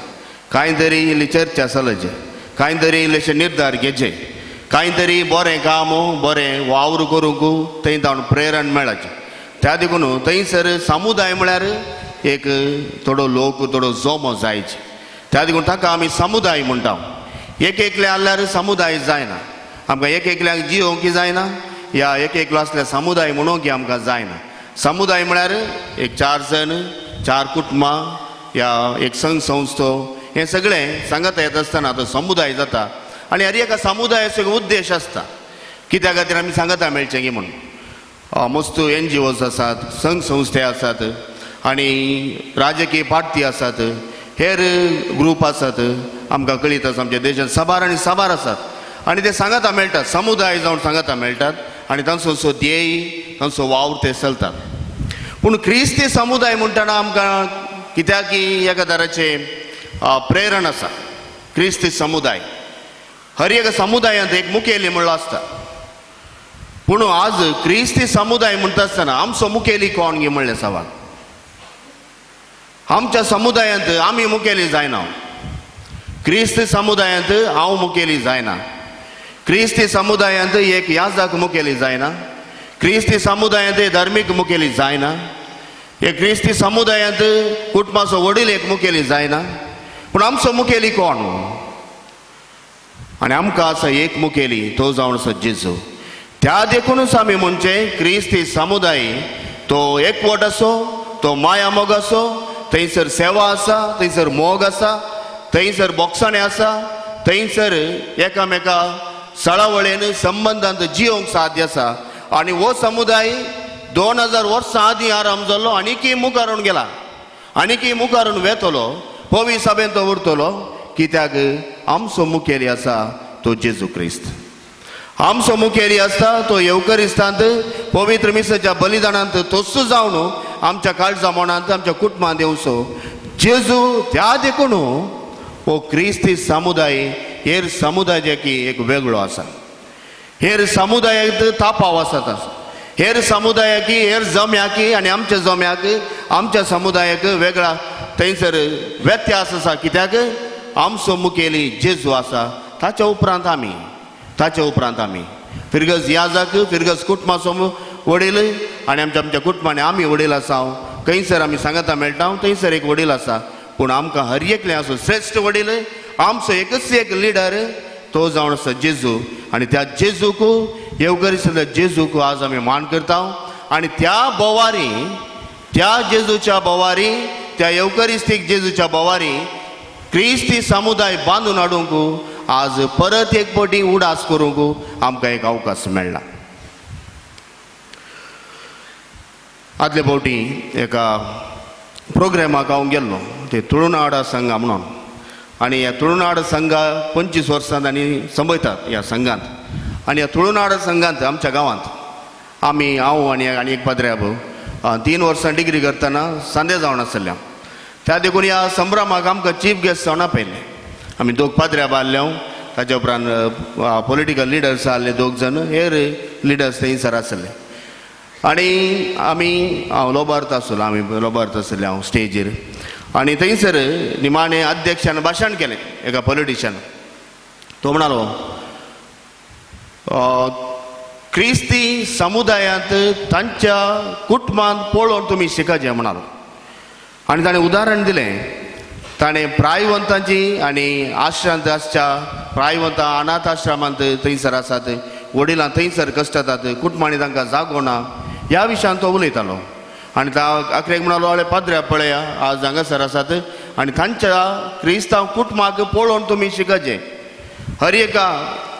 कांय तरी इल्ली चर्चा चलचे, कांय तरी इल्लेशे निर्धार घेचे, कांय तरी बरें काम बरें वावर करूंक थंय जावन प्रेरण मेळाचें. त्या देखून थंयसर समुदाय म्हळ्यार एक थोडो लोक थोडो जोमो जायचे. त्या देखून ताका आमी समुदाय म्हणटा. एक एकले आसल्यार समुदाय जायना, आमकां एक एकल्याक जियोंक जायना, या एक एकलो आसल्यार समुदाय म्हणूंक आमकां जायना. समुदाय म्हळ्यार एक चार जण, चार कुटुंबां या एक संघ संस्थो, हें सगळें सांगाता येता आसतना तो समुदाय जाता. आनी हर एका समुदायाचो एक उद्देश आसता, कित्या खातीर आमी सांगाता मेळचें की म्हूण. मस्त NGOs आसात, संघ संस्थे आसात आनी राजकीय पार्टी आसात, हेर ग्रूप आसात. आमकां कळीत आसा आमच्या देशांत साबार आनी साबार आसात आनी ते सांगाता मेळटात, समुदाय जावन सांगाता मेळटात आनी तांचो सो ध्येय, तांचो वावर ते चलतात. पूण क्रिस्ती समुदाय म्हणटना आमकां कित्याक की एका तराचे प्रेरण आसा. क्रिस्ती समुदाय हर एक समुदायांत एक मुखेली म्हणलो आसता, पूण आज क्रिस्ती समुदाय म्हणटा आसतना आमचो मुखेली कोण गी म्हणलें सवाल. आमच्या समुदायांत आमी मुखेली जायना, क्रिस्ती समुदायांत हांव मुखेली जायना, क्रिस्ती समुदायांत एक याजक मुखेली जायना, क्रिस्ती समुदायांत धार्मीक मुखेली जायना, एक क्रिस्ती समुदायांत कुटुंबाचो वडील एक मुखेली जायना. पूण आमचो मुखेली कोण? आनी आमकां आसा एक मुखेली, तो जावन आसा जेजू. त्या देखूनच आमी म्हणचें क्रिस्ती समुदाय तो एकवट आसो, तो माया मोग आसो, थंयसर सेवा आसा, थंयसर मोग आसा, थंयसर बोगसाणें आसा, थंयसर एकामेका सळावळेन संबंदांत जियोंक साध्य आसा. आनी हो समुदाय 2000 वर्सां आदीं आराम जाल्लो आनीकय मुखारून गेला, आनीकय मुखारून वेतलो, पवी सभेंत तो उरतलो. कित्याक आमचो मुखेली आसा तो जेजू क्रिस्त. आमचो मुखेली आसता तो येवकरिस्तांत पवित्र मिसाच्या बलिदानांत तोच जावन आमच्या काळजा मनांत आमच्या कुटुंबांत येवचो जेजू. त्या देखून हो क्रिस्ती समुदाय हेर समुदायाची एक वेगळो आसा. हेर समुदायाक तापाव आसात, हेर समुदायाकी हेर जम्याकी आनी आमच्या जम्याक आमच्या समुदायाक वेगळा थंयसर व्यत्यास आसा. कित्याक आमचो मुखेली जेजू आसा. ताच्या उपरांत आमी, ताच्या उपरांत आमी फिरगज याजक, फिरगज कुटुंबाचो वडील आनी आमच्या आमच्या कुटुंबांनी आमी वडील आसा. खंयसर आमी सांगाता मेळटा थंयसर एक वडील आसा, पूण आमकां हर एकले आसो श्रेश्ठ वडील, आमचो एकच एक लिडर तो जावन आसा जेजू. आनी त्या जेजूक येवकरिस्तांतल्या जेजूक आज आमी मान करता. आनी त्या बोवारी, त्या जेजूच्या बोवारी, त्या येवकरिस्तीक जेजूच्या बोवारी क्रिस्ती समुदाय बांदून हाडूंक आज परत एक पटी उडास करूंक आमकां एक अवकाश मेळ्ळा. आदले फावटी एका प्रोग्रामाक हांव गेल्लो, ते तुळुनाड संघा म्हणून. आनी ह्या तुळुनाड संघा 25 वर्सां तांणी संबयतात ह्या संघांत. आनी ह्या तुळुनाड संघांत आमच्या गांवांत आमी, हांव आनी आनी एक पाद्र्याब 3 वर्सां डिग्री करतना सांदे जावन आसल्या. त्या देखून ह्या संभ्रमाक आमकां चीफ गेस्ट जावन आपयलें. आमी दोग पाद्र्याब आहले, ताच्या उपरांत पॉलिटिकल लिडर्स आहले 2 जाण, हेर लिडर्स थंयसर आसले. आनी आमी हांव लोबार्थ आसलो, आमी लोबार्थ आसले हांव स्टेजीर. आनी थंयसर निमाणें अध्यक्षान भाशण केलें एका पॉलिटिशन. तो म्हणालो क्रिस्ती समुदायांत तांच्या कुटुंबांत पळोवन तुमी शिकाचें म्हणालो. आनी ताणें उदाहरण दिलें, ताणें प्रायवंतांची आनी आश्रांत आसच्या प्रायवंतां अनाथ आश्रमांत थंयसर आसात, वडिलां थंयसर कश्टतात, कुटुंबांनी तांकां जागो ना, ह्या विशयान तो उलयतालो. आनी आखरेक म्हणालो, आळे पाद्र्या पळया आज हांगासर आसात आनी तांच्या क्रिस्तांव कुटुंबाक पळोवन तुमी शिकाचें. हर एका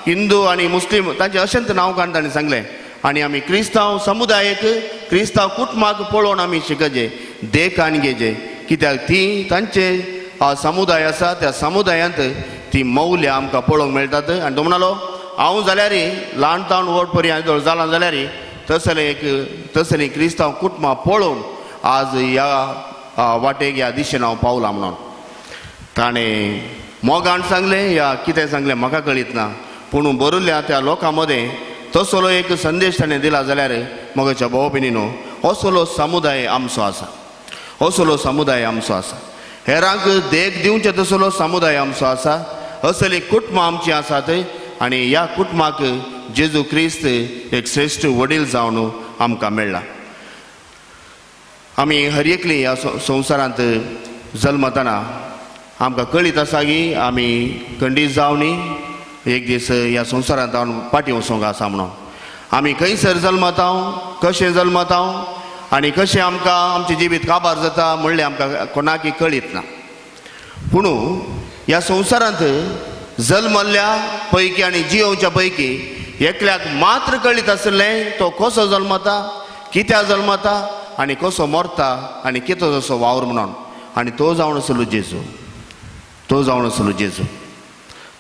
हिंदू आनी मुस्लीम तांचें अशेंच नांव काडून ताणें सांगलें. आनी आमी क्रिस्तांव समुदायेक क्रिस्तांव कुटुंबाक पळोवन आमी शिकचें, देख आनी घेवचें. कित्याक ती तांचे समुदाय आसा, त्या समुदायांत ती मौल्यां आमकां पळोवंक मेळटात. आनी तो म्हणालो हांव जाल्यार ल्हान तावन व्हड पर्यंत जालां जाल्यार तसलें एक तसलीं क्रिस्तांव कुटुंबां पळोवन आज ह्या वाटेक ह्या दिशेन हांव पावलां म्हणून. ताणें मोगान सांगलें या कितें सांगलें म्हाका कळीत ना, पूण बरयल्ल्या त्या लोकां मदें तसलो एक संदेश ताणें दिला जाल्यार मगच्या भाव भयणीनो असलो समुदाय आमचो आसा, असलो समुदाय आमचो आसा. हेरांक देख दिवचें तसलो समुदाय आमचो आसा. असली कुटुंबां आमचीं आसात आनी ह्या कुटुंबाक जेजू क्रिस्त एक श्रेश्ठ वडील जावन आमकां मेळ्ळा. आमी हर एकली ह्या संवसारांत जल्मतना आमकां कळीत आसा की आमी खंडीत जावनी एक दीस ह्या संवसारांत हांव फाटीं वचूंक आसा म्हणून. आमी खंयसर जल्मता, कशें जल्मता आनी कशें आमकां आमचें जिवीत काबार जाता म्हणलें आमकां कोणाकय कळीत ना. पूण ह्या संवसारांत जल्मल्ल्या पैकी आनी जियोवच्या पैकी एकल्याक मात्र कळीत आशिल्लें तो कसो जल्मता, कित्याक जल्मता आनी कसो मरता आनी कितो जसो वावर म्हणून. आनी तो जावन आसलो जेजू, तो जावन आसलो जेजू.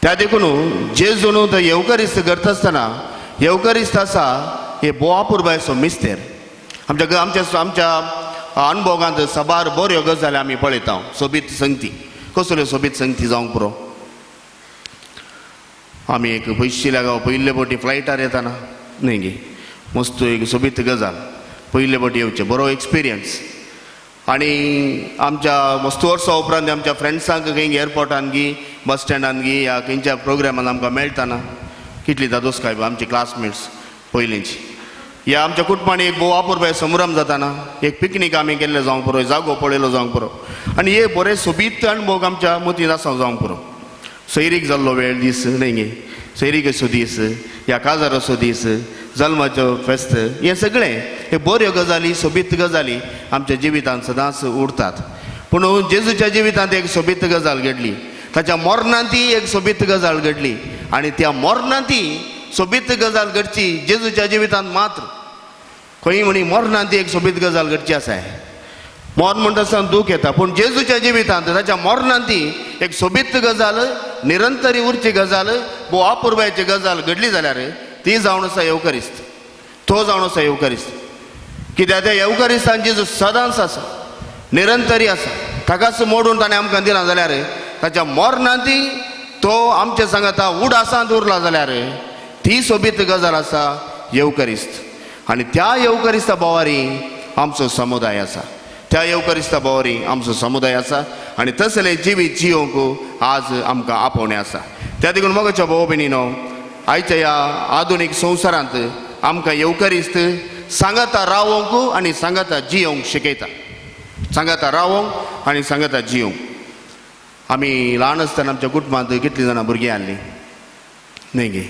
त्या देखून जेजू न्हू तो येवकरिस्त करता आसतना येवकरिस्त आसा हे बोवापुरबायचो मिस्तेर. आमच्या आमच्या आमच्या अनुभोगांत सबार बऱ्यो गजाली आमी पळयता, सोबीत संगती कसल्यो सोबीत संगती जावंक पुरो. आमी एक पयशिल्ल्या गांव पयले फावटी फ्लायटार येताना न्हय गे, मस्त एक सोबीत गजाल, पयले फावटी येवचें बरो एक्सपिरियन्स. आनी आमच्या मस्त वर्सां उपरांत आमच्या फ्रेंड्सांक खंय एअरपोर्टान गी बस स्टँडान गी ह्या खंयच्या प्रोग्रामान आमकां मेळटाना कितली दादोसकाय आमची क्लासमेट्स पयलींची. ह्या आमच्या कुटुंबांनी एक भोव अपुरबाय संभ्रम जाताना एक पिकनीक आमी केल्ले जावंक पुरो, जागो पळयलो जावंक पुरो आनी हे बरे सोबीत अणभव आमच्या मतींत आसा जावंक पुरो. सैरीक जाल्लो वेळ दीस न्हय गे, सैरीक दीस ह्या काजाराचो दीस, जल्माचो फेस्त, हें सगळें हे बऱ्यो गजाली सोबीत गजाली आमच्या जिवितांत सदांच उरतात. पूण जेजूच्या जिवितांत एक सोबीत गजाल घडली, ताच्या मरणांत ती एक सोबीत गजाल घडली आनी त्या मरणांत ती सोबीत गजाल घडची जेजूच्या जिवितांत मात्र. खंय म्हणी मरणांत ती एक सोबीत गजाल घडची आसा. मरण म्हणटा आसतना दूख येता, पूण जेजूच्या जिवितांत ताच्या मरणांत ती एक सोबीत गजाल, निरंतरी उरची गजाल, भोव अपुरबायेची गजाल घडली जाल्यार ती जावन आसा येवकारिस्त, तो जावन आसा येवकारिस्त. कित्याक त्या येवकारिस्तान जेजू सदांच आसा, निरंतरी आसा. ताकाच मोडून ताणें आमकां दिला जाल्यार ताच्या मरणांत तो आमच्या सांगाता उडासांत उरला जाल्यार ती सोबीत गजाल आसा येवकारिस्त. आनी त्या येवकारिस्ता बोवारी आमचो समुदाय आसा, त्या येवकारिस्ता बोवारी आमचो समुदाय आसा आनी तसले जिवीत जियोंक आज आमकां आपोवणें आसा. त्या देखून मोगाच्या भाव भयणीनो, आयच्या ह्या आधुनीक संवसारांत आमकां येवकारिस्त सांगाता रावोंक आनी सांगाता जियोंक शिकयता, सांगाता रावोंक आनी सांगाता जियोंक. आमी ल्हान आसतना आमच्या कुटुंबांत कितलीं जाणां भुरगीं आहलीं न्हय गे,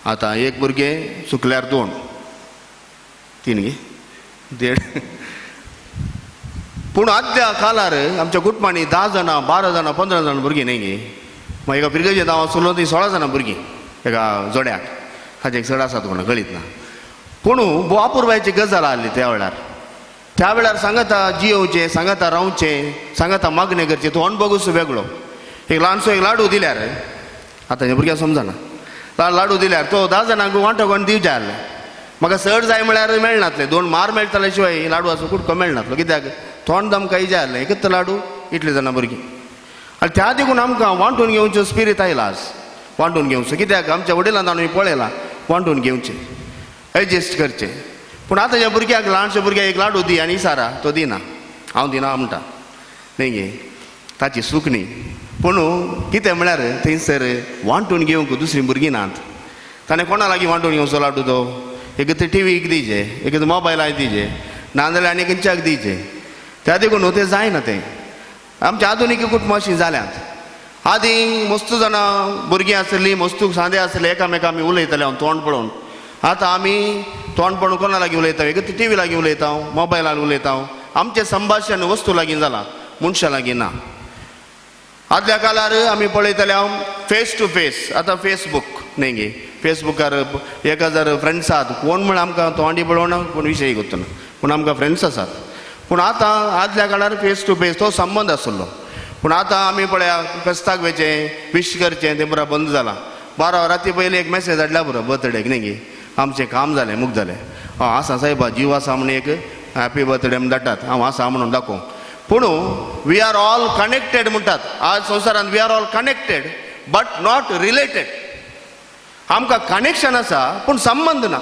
आतां एक भुरगें चुकल्यार दोन तीन गे देड. पूण आदल्या काळार आमच्या कुटुंबांनी 10 जाणां 12 जाणां 15 जाणां भुरगीं न्हय गे. मागीर एका फिरगेचे हांव आसलो ती 16 जाणां भुरगीं एका जोड्याक, ताचे चड आसात कोण कळीत ना. पूण भोव अपुरबायेची गजाल आहली त्या वेळार. त्या वेळार सांगाता जियोवचें, सांगाता रावचें, सांगाता मागणें करचें, तो अणभवूच वेगळो. एक ल्हानसो एक लाडू दिल्यार आतां ह्या भुरग्यांक समजना, लाडू दिल्यार तो 10 जाणांक वांटो कोण दिवचें आहलें. म्हाका चड जाय म्हळ्यार मेळनातलें, 2 मार मेळटाले शिवाय लाडू आसूं कुडको मेळनातलो, कित्याक तोंड आमकां इजा आहलें एकच लाडू इतले जाणां भुरगीं. आनी त्या देखून आमकां वांटून घेवचो स्पिरीत आयला आज, वांटून घेवचो, कित्याक आमच्या वडिलांत आमी पळयलां वांटून घेवचें, एडजस्ट करचें. पूण आतां ह्या भुरग्याक ल्हानशा भुरग्याक एक लाडू दी आनी इसारा तो दिना, हांव दिना म्हणटा न्हय गे, ताची चूक न्ही. पूण कितें म्हळ्यार थंयसर वांटून घेवंक दुसरीं भुरगीं नात, ताणें कोणा लागीं वांटून घेवचो लाडू तो? एक तर टिवीक दिवचे, एक तर मोबायलाक दिवचे, नाजाल्यार आनी खंयच्याक दिवचे. त्या देखून न्हू तें जायना. तें आमच्या आधुनीक कुटुंबां अशीं जाल्यांत. आदीं मस्त जाणां भुरगीं आसलीं, मस्त सांदे आसले, एकामेका आमी उलयताले हांव तोंड पळोवन. आतां आमी तोंड पळोवन कोणा लागीं उलयता? एक तर टिवी लागीं उलयता, मोबायलार उलयता. आमचें संभाशण वस्तू लागीं जालां, मनशां लागीं ना. आदल्या काळार आमी पळयताले हांव फेस टू फेस, आतां फेसबूक न्हय गे, फेसबुकार 1000 फ्रेंड्स आसात, कोण म्हण आमकां तोंडी पळोवना, कोण विशय करतना, पूण आमकां फ्रेंड्स आसात. पूण आतां आदल्या काळार फेस टू फेस तो संबंद आसलो. पूण आतां आमी पळया फेस्ताक वयचें, विश करचें तें पुरा बंद जालां. 12 राती पयलीं एक मॅसेज धाडल्या पुरो बर्थडेक न्हय गे, आमचें काम जालें मुग जालें, हय आसा सायबा जीव आसा म्हण एक हॅपी बर्थडे म्हण धाडटात, हांव आसा म्हणून दाखोवं. पूण we are all connected म्हणटात आज संवसारांत, we are all connected but not related. आमकां कनेक्शन आसा पूण संबंद ना.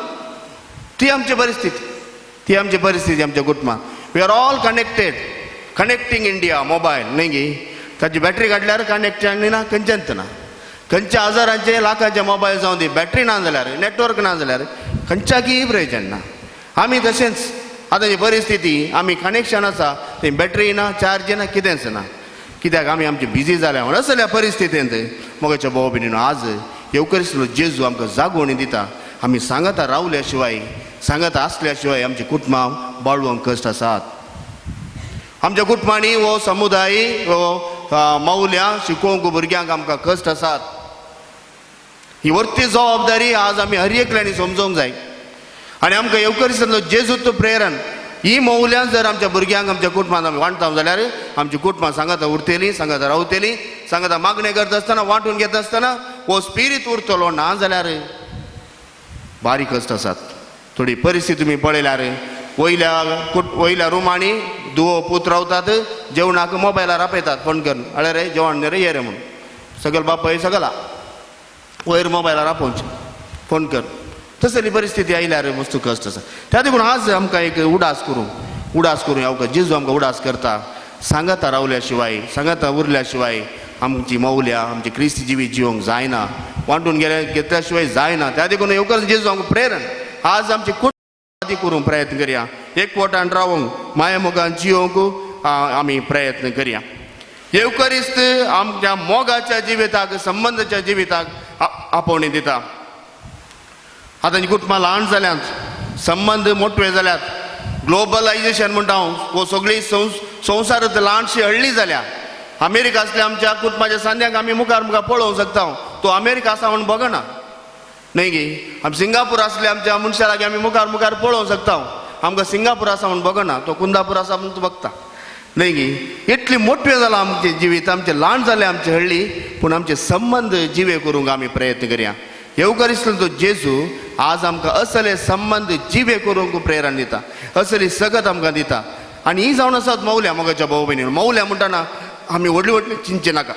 ती आमची परिस्थिती, ती आमची परिस्थिती आमच्या कुटुंबांत. We are all connected, connecting India mobile न्हय गे, ताची बॅटरी काडल्यार कनेक्शन ना, खंयच्याच ना. खंयच्या हजारांचे लाखांचे मोबायल जावं दी, बॅटरी ना जाल्यार, नेटवर्क ना जाल्यार खंयच्याकय प्रयोजन ना. आमी तशेंच आतांची परिस्थिती, आमी कनेक्शन आसा थंय बॅटरी ना, चार्ज ना, कितेंच ना, कित्याक आमी आमचे बिजी जाल्या. म्हण असल्या परिस्थितींत मोगाच्या भाव भयणीनो, आज येवकरिसलो जेजू आमकां जागोवणी दिता. आमी सांगाता रावल्या शिवाय, सांगाता आसल्या शिवाय आमची कुटुंबां बाळवंक कश्ट आसात. आमच्या कुटुंबांनी हो समुदाय हो मौल्यां शिकोवंक भुरग्यांक आमकां कश्ट आसात. ही वर्ती जबाबदारी आज आमी हर एकल्यांनी समजोवंक जाय. आनी आमकां येवकरिस्तांतलो जेजूचो प्रेरण ही मौल्यां जर आमच्या भुरग्यांक आमच्या कुटुंबांत आमी वांटता जाल्यार आमची कुटुंबां सांगाता उरतलीं, सांगाता रावतलीं, सांगाता मागणें करता आसतना, वांटून घेता आसतना हो स्पिरीत उरतलो. ना जाल्यार बारीक कश्ट आसात. थोडी परिस्थिती तुमी पळयल्यार वयल्या वयल्या रुमांनी धुवो पूत रावतात, जेवणाक मोबायलार आपयतात फोन करून, अळे रे जेवण रे ये रे म्हणून. सगळे बापय सगळा वयर मोबायलार आपोवचें फोन कर. तसली परिस्थिती आयल्यार मस्त कश्ट आसा. त्या देखून आज आमकां एक उडास करूं, उडास करूं ह्या जेजू आमकां उडास करता. सांगाता रावल्या शिवाय, सांगाता उरल्या शिवाय आमची मौल्या आमची क्रिस्ती जिवीत जिवंक जायना, वांटून गेल्या घेतल्या शिवाय जायना. त्या देखून येवकर जेजू आमकां प्रेरण आज आमची कुटुंब करूंक प्रयत्न करया, एकवटान रावंक माया मोगान जिवंक आमी प्रयत्न करया. येवकरिस्त आमच्या मोगाच्या जिविताक, संबंदाच्या जिविताक आपोवणी दिता. आतां कुटुंबां ल्हान जाल्यात, संबंद मोटवे जाल्यात, ग्लोबलायजेशन म्हणटा हांव, हो सगळी संवसारांत ल्हानशी हळ्ळी जाल्या. अमेरिका आसल्या आमच्या कुटुंबाच्या सांद्यांक आमी मुखार मुखार पळोवंक शकता, तो अमेरिका आसा म्हूण बगना न्हय गी. आमी सिंगापूर आसल्या आमच्या मनशा लागीं आमी मुखार मुखार पळोवंक शकता, आमकां सिंगापूर आसा म्हूण बगना, तो कुंदापूर आसा म्हूण तो बगता न्हय गी. इतली मोटवें जालां आमचें जिवीत, आमचें ल्हान जालें आमचें हळ्ळी, पूण आमचे संबंद जिवे करूंक आमी प्रयत्न करया. येवकरिस्त तो जेजू आज आमकां असले संबंद जिवे करूंक प्रेरणा दिता, असली सगत आमकां दिता. आनी ही जावन आसात मौल्या मोगाच्या भाव भयणी. मौल्या म्हणटाना आमी व्हडले व्हडले चिंतचें नाका,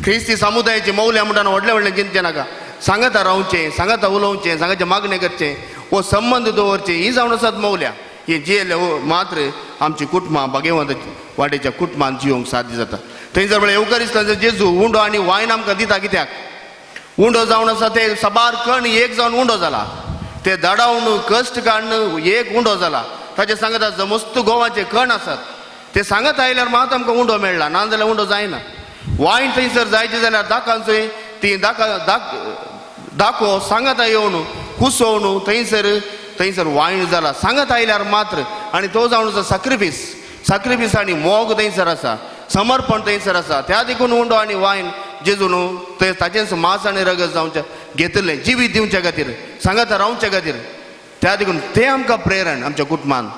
क्रिस्ती समुदायाची मौल्या म्हणटाना व्हडले व्हडले चिंतचें नाका. सांगाता रावचें, सांगाता उलोवचें, सांगाचें मागणें करचें, हो संबंद दवरचें, ही जावन आसात मौल्या. ही जियेले मात्र आमची कुटुंबां भागेवंत वाटेच्या कुटुंबान जिवंक साध्य जाता. थंय जर म्हळ्यार येवकरिस्ताचो जेजू उंडो आनी वायन आमकां दिता. कित्याक उंडो जावन आसा ते साबार कण एक जावन उंडो जाला, ते दडावन कश्ट काडून एक उंडो जाला. ताचे सांगता मस्त गोवाचे कण आसात, ते सांगत आयल्यार मात आमकां उंडो मेळ्ळा, ना जाल्यार उंडो जायना. वायन थंयसर जायचे जाल्यार दाकांचो ती दाका दाखो सांगता येवन कुसोवन थंयसर थंयसर वायन जाला सांगत आयल्यार मात्र. आनी तो जावन आसा साक्रिफीस, साक्रिफीस आनी मोग थंयसर आसा, समर्पण थंयसर आसा. त्या देखून उंडो आनी वायन जेजून ते ताचेंच मांस आनी रगत जावचें घेतलें जिवीत दिवच्या खातीर, सांगाता रावच्या खातीर. त्या देखून तें आमकां प्रेरण आमच्या कुटुंबान.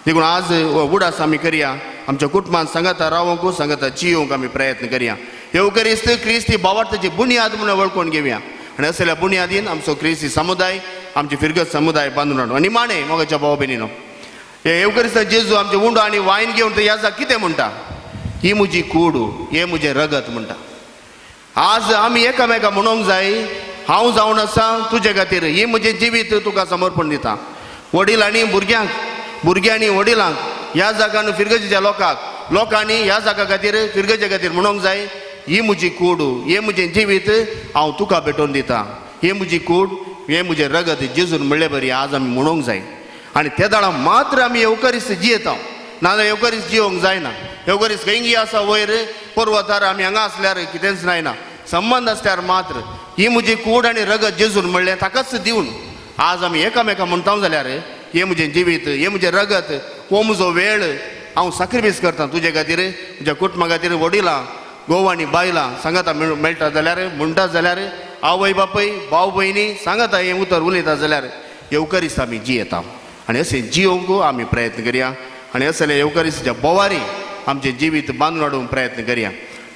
देखून आज उडास आमी करया, आमच्या कुटुंबान सांगाता रावंक, सांगाता जियोवंक आमी प्रयत्न करया. येवकरिस्त क्रिस्ती भावार्थाची बुनियाद म्हणून वळखून घेवया आनी असल्या बुनियादीन आमचो क्रिस्ती समुदाय, आमची फिरगत समुदाय बांदून हाडून. आनी माणे मोगाच्या भाव भयणीनो, हे येवकरिस्त जेजू आमचे उंडो आनी वायन घेवन ते याजा कितें म्हणटा, ही म्हजी कूड, हें म्हजें रगत म्हणटा. आज आमी एकामेका म्हणूंक जाय, हांव जावन आसा तुजे खातीर, ही म्हजें जिवीत तुका समर्पण दिता. वडिलांनी भुरग्यांक, भुरग्यांनी वडिलांक, ह्या जागान फिरगजेच्या लोकांक, लोकांनी ह्या जागा खातीर फिरगजे खातीर म्हणूंक जाय, ही म्हजी कूड, हें म्हजें जिवीत हांव तुका भेटोवन दिता, हें म्हजी कूड, हें म्हजें रगत जेजून म्हणले बरी आज आमी म्हणूंक जाय. आनी ते दाडा मात्र आमी येवकरिस्त जियेता, नाजाल्यार येवकरिस्त जियोंक जायना. येवकरिस्त खंय आसा वयर पर्वतार, आमी हांगा आसल्यार कितेंच जायना. संबंद आसल्यार मात्र ही म्हजी कूड आनी रगत जेजून म्हणलें ताकाच दिवन आज आमी एकामेका म्हणटा जाल्यार हें म्हजें जिवीत, हें म्हजें रगत, हो म्हजो वेळ हांव साक्रिफीस करता तुजे खातीर, म्हज्या कुटुंबा खातीर. वडिलां, घोव आनी बायलां सांगाता मेळटा जाल्यार, म्हणटा जाल्यार, आवय बापूय, भाव भयणी सांगाता हें उतर उलयता जाल्यार येवकरिस्त आमी जियेता. आनी अशें जियोवंक आमी प्रयत्न करया आनी असले येवकरिस्ताच्या बोवारी आमचें जिवीत बांदून हाडूंक प्रयत्न करया.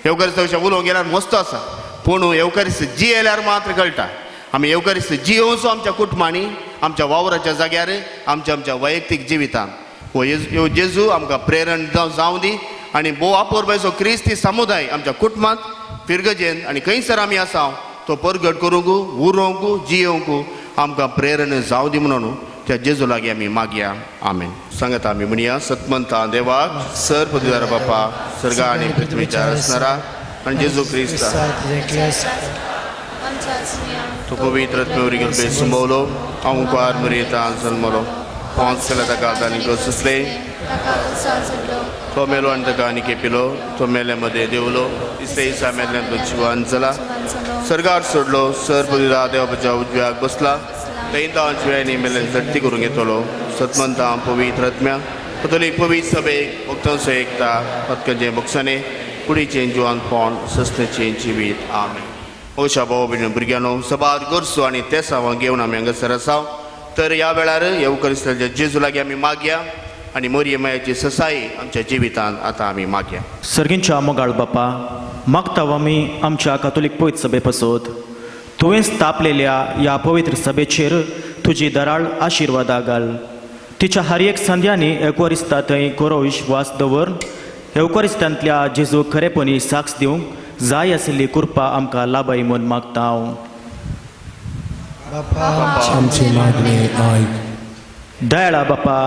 येवकरिस्ता विशय उलोवंक गेल्यार मस्त आसा, पूण येवकरिस्त जियेल्यार मात्र कळटा. आमी येवकरिस्त जियोवचो आमच्या कुटुंबांनी, आमच्या वावराच्या जाग्यार, आमच्या आमच्या वैयक्तीक जिवितान. हो जेजू आमकां प्रेरण जावं दी आनी भोव आपोरबायचो क्रिस्ती समुदाय आमच्या कुटुंबांत, फिरगजेन आनी खंयसर आमी आसा तो परगट करूंक, उरोवंक, जियोवंक आमकां प्रेरण जावं दी म्हणून त्या जेजू लागीं आमी मागया. आमेन. सांगता आमी म्हणया, सतमंता देवाक, सर पदवीदार बापा, सर्गा आनी पृथ्वीच्या रचणारा आनी जेजू क्रिस्ता तो पवित्र आत्म्यावरी सुंबवलो, अंकार मरियेता जल्मलो, पांच केला ताका आनी सोसले, तो मेलो आनी ताका आनी केपिलो, तो मेले मदें देवलो, तिसरे दिसा मेल्ल्यान तो जिवान जाला, सर्गार सोडलो, सर पदवीदार देवाच्या उजव्याक बसला, थंय तो जिव्यांनी मेल्ल्यान झडती करूंक येतलो. सतमंता पवित्र आत्म्या, कथोलीक पवित्र सभेक, भक्तांचो एकता, पत्कचें बक्षाने, कुडीचें जिवानपण, सस्नेचें जिवीत. आमेन. ओशा भाव भयणी भुरग्यांनो, सबार गरजो आनी तेसांव घेवन आमी हांगासर आसा. तर ह्या वेळार येवकरिस्ताच्या जेजू लागीं आमी मागया आनी मोरये मायाची ससाई आमच्या जिवितांत आतां आमी मागया. सर्गींच्या मोगाळ बापा, मागता आमी आमच्या कातोलीक पवित्र सभे पासत तुवें स्थापलेल्या ह्या पवित्र सभेचेर तुजी दराळ आशिर्वादा घाल. तिच्या हर एक संध्यांनी एवकोरिस्ता थंय खरो विश्वास दवरून एवकोरिस्तांतल्या जेजू खरेपणी साक्ष दिवंक जाय आशिल्ली कृपा आमकां लाभाय म्हूण मागता हांव. आमची मागणी आयक. दयाळा बापा,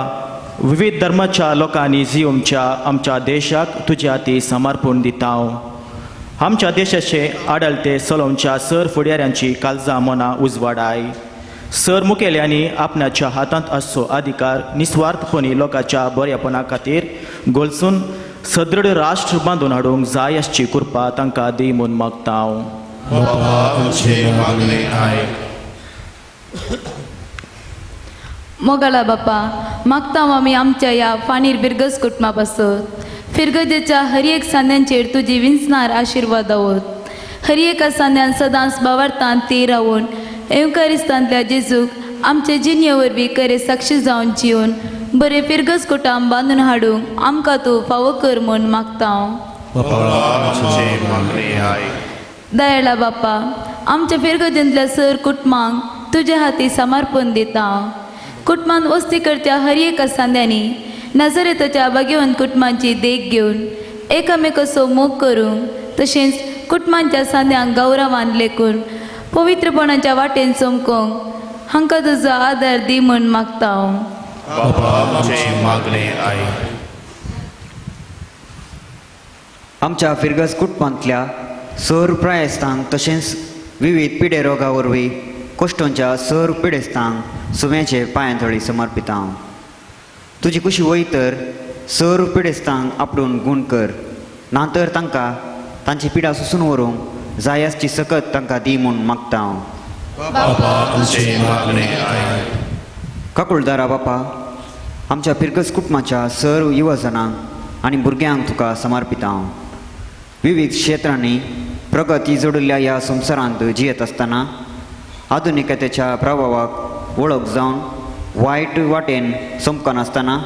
विविध धर्माच्या लोकांनी जियोमच्या आमच्या देशाक तुज्या हाती समर्पण दिता हांव. आमच्या देशाचे आडलते चलोवच्या सर फुडाऱ्यांची काळजां मनां उजवाडाय. सर मुखेल्यांनी आपणाच्या हातांत आसचो अधिकार निस्वार्थपणी लोकांच्या बऱ्यापणा खातीर गोलसून सदृढ राष्ट्र बांदून हाडूंक जाय आसची कृपा तांकां दी म्हूण मागता हांव. मागणी आयक. मोगाळा बापा, मागता आमी आमच्या ह्या फाणीर बिरगज कुटुंबा पासत फिरगजेच्या हर एक सांद्यांचेर तुजी विंचणार आशिर्वाद आवत. हर एका सांद्यान सदांच बावार्थान ती रावून एवकारिस्तांतल्या जेजूक आमचे जिणये वरवीं खरे साक्षी जावन जिवन बरें फिरगज कुटाम बांदून हाडूंक आमकां तूं फावो कर म्हूण मागता हांव. दयाळा बापा, आमच्या फिरगजेंतल्या सर कुटुंबांक तुज्या हाती समर्पण दिता हांव. कुटुंबान वस्ती करच्या हर एका सांद्यांनी नजरेताच्या भाग्यवंत कुटुंबांची देख घेवन एकामेकाचो मोग करूंक तशेंच कुटुंबांच्या सांद्यांक गौरवान लेखून पवित्रपणाच्या वाटेन चमकोंक हांकां तुजो आदार दी म्हूण मागता हांव. आमच्या फिरगज कुटुंबांतल्या सर प्रायस्तांक तशेंच विविध पिडे रोगा वरवीं कोश्टोंच्या सर पिडेस्तांक सुम्याचे पांयांतळी समर्पिता हांव. तुजी कुशी वय तर सर पिडेस्तांक आपडून गूण कर, ना तर तांकां तांची पिडा सोसून व्हरूंक जाय आसची सकत तांकां दी म्हूण मागता हांव. काकुळदारा बापा, आमच्या फिरगज कुटुंबाच्या सर युवजनांक आनी भुरग्यांक तुका समर्पिता हांव. विविध क्षेत्रांनी प्रगती जोडिल्ल्या ह्या संवसारांत जियेत आसतना आधुनिकतेच्या प्रभावाक वळख जावन वायट वाटेन चमकनासतना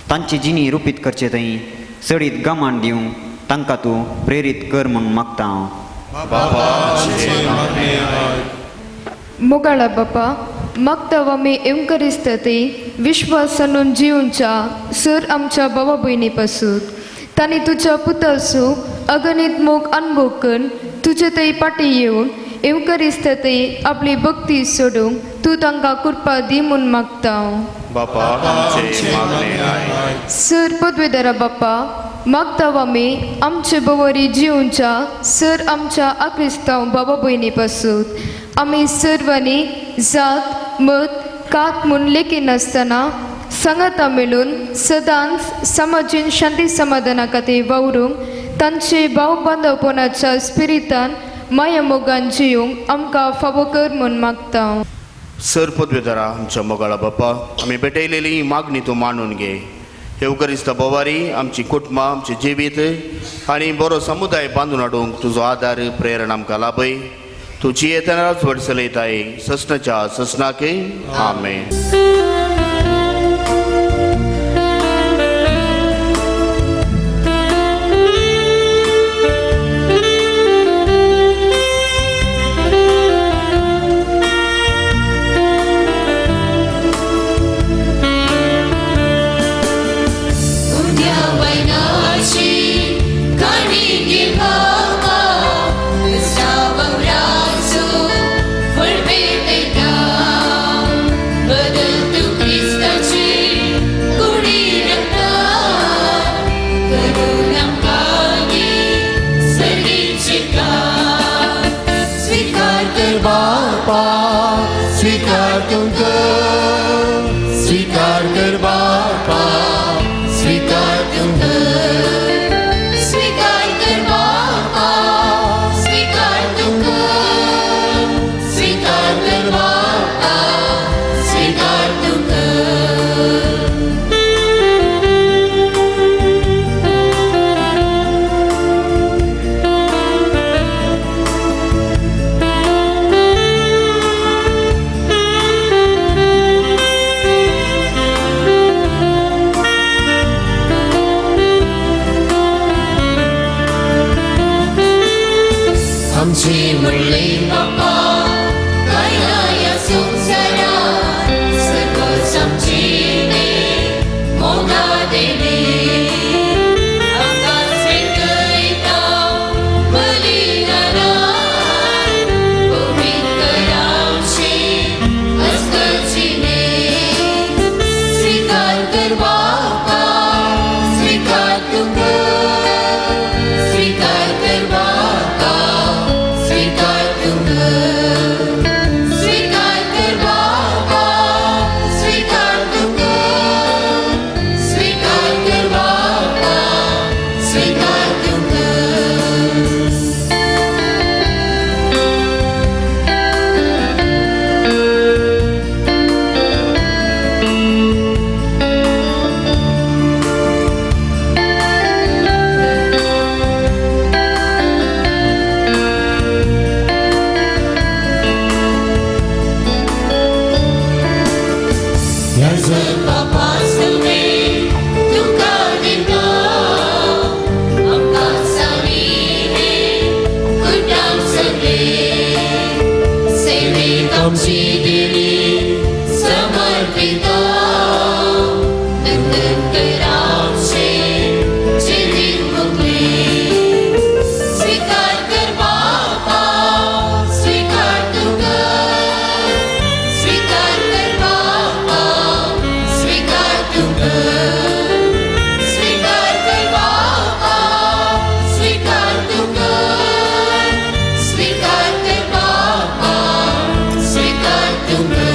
तांची जिणी रुपीत करचे थंय चडीत गमान दिवंक तांकां तूं प्रेरीत कर म्हूण मागता हांव. मोगाळा बापा, मागता आमी एवंकरिस्ता विश्वासानून जिवच्या सर आमच्या बाबा भयणी पासून तांणी तुज्या पुतासू अगणित मोग अनुभव करून तुजे थंय पाटी येवन एवंकरिस्ता आपली भक्ती सोडूंक तूं तांकां कृपा दी म्हूण मागता हांव. सर पदवेदारा बापा, मागता आमी आमचे बवरी जिवच्या सर आमच्या आक्रिस्तांव बाबा भयणी पासून आमी सर्वांनी जात मत कात म्हूण लेखिनासतना सांगाता मेळून सदांच समाजीन शांती समाधाना खातीर वावरूंक तांचे भाव बांदवपणाच्या स्पिरितान माया मोगान जिवंक आमकां फावो कर म्हूण मागता. सर पदवेदारा आमच्या मोगाळा बापा, आमी भेटयलेली मागणी तूं मानून घे. येवकरिस्ता बोवारी आमची कुटुंबां आमचें जिवीत आनी बरो समुदाय बांदून हाडूंक तुजो आदार प्रेरणा आमकां लाभय. तूं जियेतनाच व्हड चलयताय ससनाच्या ससनाक. आमेन. स्वीकार तुमकर, स्वीकार कर बापा, स्वीकार तुमकर, स्वीकार कर बापा, स्वीकार तुमकर, स्वीकार कर बापा, स्वीकार तुमकर. आमची मुरली बापा, काया या संसारात सर्व समजीने स्वीकार तूं कर. बापा सुमे तुका दिता आमकां सावी हें कुटाम सगळें सेवेक आमची देणी समर्पिता नंतर आमचें जिवीत मुकलें स्वीकार कर बापा स्वीकार तूं कर स्वीकार कर बापा स्वीकार तूं कर स्वीकार कर बापा स्वीकार तूं कर स्वीकार कर बापा स्वीकार तूं कर.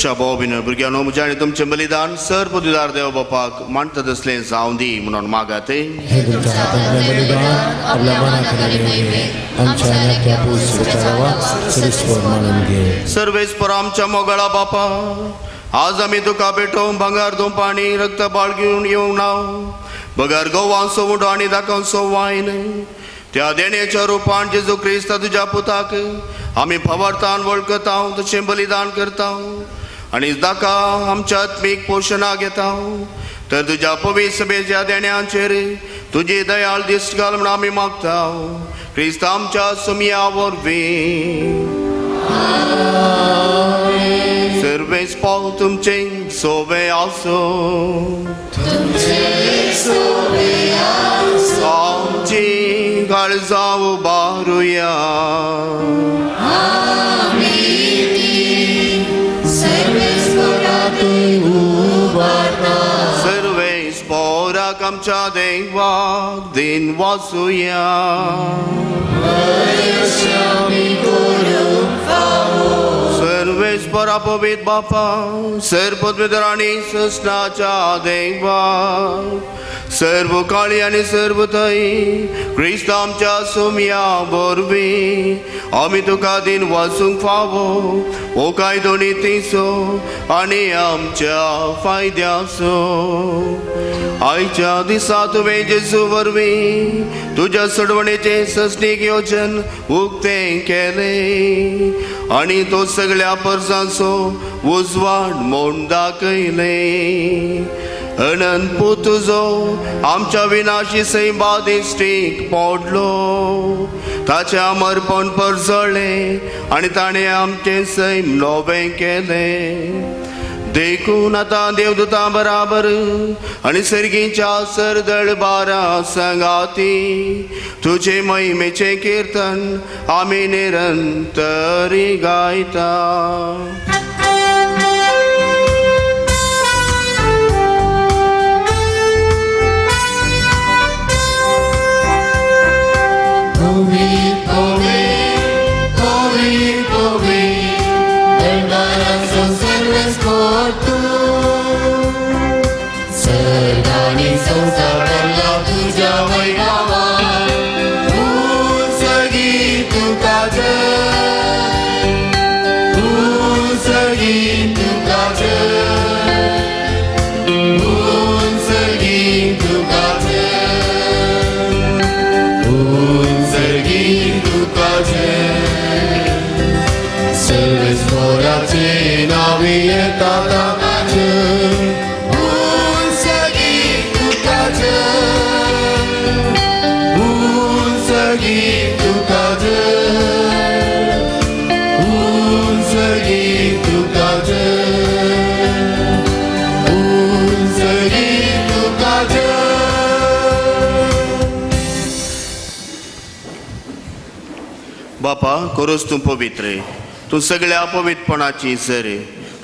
शाबो बिन भुरग्यांनो, म्हजें आनी तुमचें बलिदान सर पदवीदार देव बापाक मानता तसलें जावं दी म्हणून मागात. हे तुमच्या हातांतलें बलिदान आपल्या मनाखाली घे, आमच्या नाक्या पूस विचारावा सरिस्वर मानून घे. सर्वेस्पर आमच्या मोगाळा बापा, आज आमी तुका भेटोवंक भांगर धुंप आनी रक्त बाळगून येवंक ना, बगर गोवांचो उंडो आनी दाकांचो वायन. त्या देण्याच्या रुपान जेजू क्रिस्त तुज्या पुताक आमी फवारतान वळखता, तशें बलिदान करता आनी दाका आमच्या आत्मीक पोशणा घेता. तर तुज्या पवित्र सभेच्या देण्यांचेर तुजी दयाळ दिश्ट घाल म्हूण आमी मागता, क्रिस्त आमच्या सुमया वरवीं. सर्वेस पाव तुमचे सोवे आसो. आमची काळजां उबारुया. सर्वेस पोराक आमच्या देवाक दिन वाचुया. सर्वेस परा पवित्र बापा, सर्व पदवीधर आनी ससनाच्या देवा, सर्व काळी आनी सर्व थंय क्रिस्त आमच्या सुमया वरवीं आमी तुका दिन वाचूंक फावो हो कायदो नितीचो आनी आमच्या फायद्याचो. आयच्या दिसा तुवें जेजू वरवीं तुज्या सोडवणेचें सस्नीक योजन उक्तें केलें आनी तो सगळ्या परसांचो उजवाड म्हूण दाखयलें. अनंत पूत तुजो आमच्या विनाशी सैमा दिश्टीक पडलो, ताचें अमरपण परजळ्ळें आनी ताणें आमचें सैम नवें केलें. देखून आतां देवदूतां बराबर आनी सर्गीच्या सरदळ बारा संगाती तुजे महिमेचें किर्तन आमी निरंतरी गायता. बापा, करूच तूं पवित्र, तूं सगळ्या पवित्रपणाची सर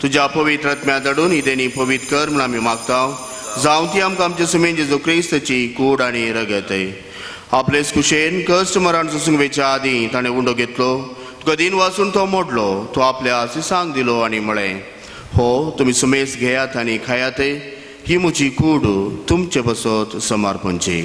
तुज्या पवित्र आत्म्या धाडून ही देणी पवित्र कर म्हूण आमी मागता. जावं ती आमकां आमचे सुमेन जेजू क्रिस्ताची कूड आनी रगत. आपलेच कुशेन कश्ट मरण सोसूंक वेच्या आदीं ताणें उंडो घेतलो, तुका दिन वाचून तो मोडलो, तो आपल्या आसिसांक दिलो आनी म्हळें, हो तुमी सुमेस घेयात आनी खायात, ही म्हजी कूड तुमचे बसत समर्पणची.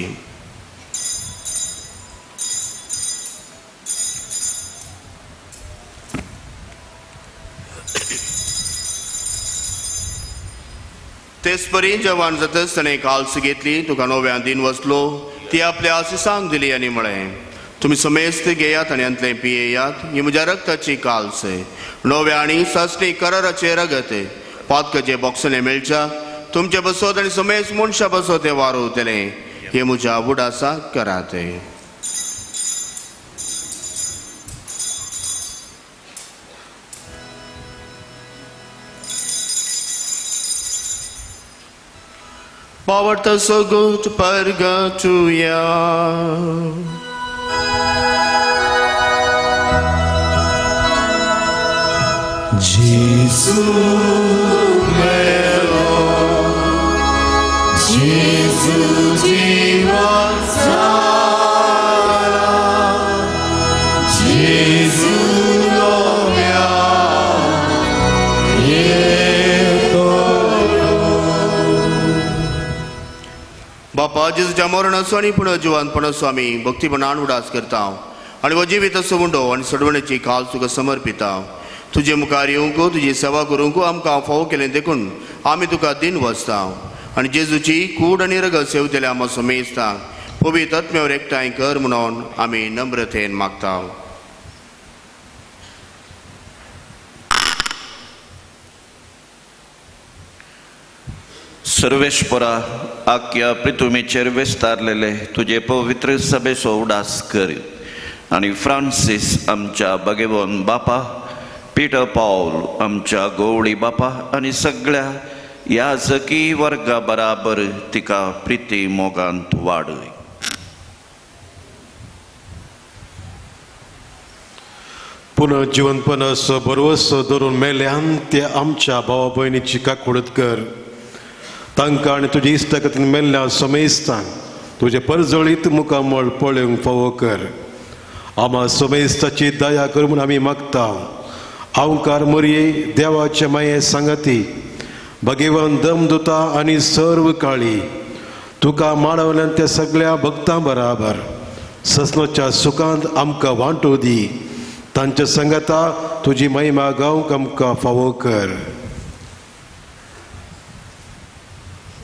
तेच परी जवान जातच ताणें काल्स घेतली, तुका नव्या दिन वसलो, ती आपल्या आशिसांक दिली आनी म्हळें, तुमी समेस्त घेयात आनी हांतलें पियेयात, ही म्हज्या रक्ताची काल्स, नव्या आनी सासणी कराराचें रगत, पातकाचें बोक्सलें मेळच्या तुमचे बसत आनी समेस्त मनशां बसत तें वारोवतलें, हें म्हज्या उडासाक करात. Power so good purgatoria. Gesù melo, Gesù jivan zala, Gesù novia, बापा जेजूच्या मरणाचो आनी पुनर्जिवनपणाचो आमी भक्तीपणान उडास करता आनी हो जिवीत असो उंडो आनी सोडवणेची काल तुका समर्पिता. तुजे मुखार येवंक तुजी सेवा करूंक आमकां फावो केलें देखून आमी तुका दिन वसता आनी जेजूची कूड आनी रगत सेवतले आमकां समेजता पवित्र आत्म्यावर एकठांय कर म्हणून आमी नम्रतेन मागता. सर्वेश्वरा आख्या पृथ्वीचेर विस्तारलेले तुजे पवित्र सभेचो उडास कर आनी फ्रांसीस आमच्या भगवान बापा, पीटर पावल आमच्या गोवळी बापा आनी सगळ्या याजकी वर्गा बराबर तिका प्रिती मोगांत वाडय. पुनर्जिवनपणाचो भरवसो धरून मेल्यान त्या आमच्या भावा भयणीची काकुळत कर. तांकां आनी तुजी इश्टागतीन मेल्ल्या समेस्तांक तुजें परजळीत मुखामळ पळोवंक फावो कर. आमा समेस्ताची दया कर म्हूण आमी मागता. आवकार मरये देवाचे माये सांगाती भगवान दम दुता आनी सर्व काळी तुका माडवल्यान त्या सगळ्या भक्तां बराबर ससनोच्या सुखांत आमकां वांटो दी. तांच्या संगता तुजी महिमा गावंक आमकां फावो कर.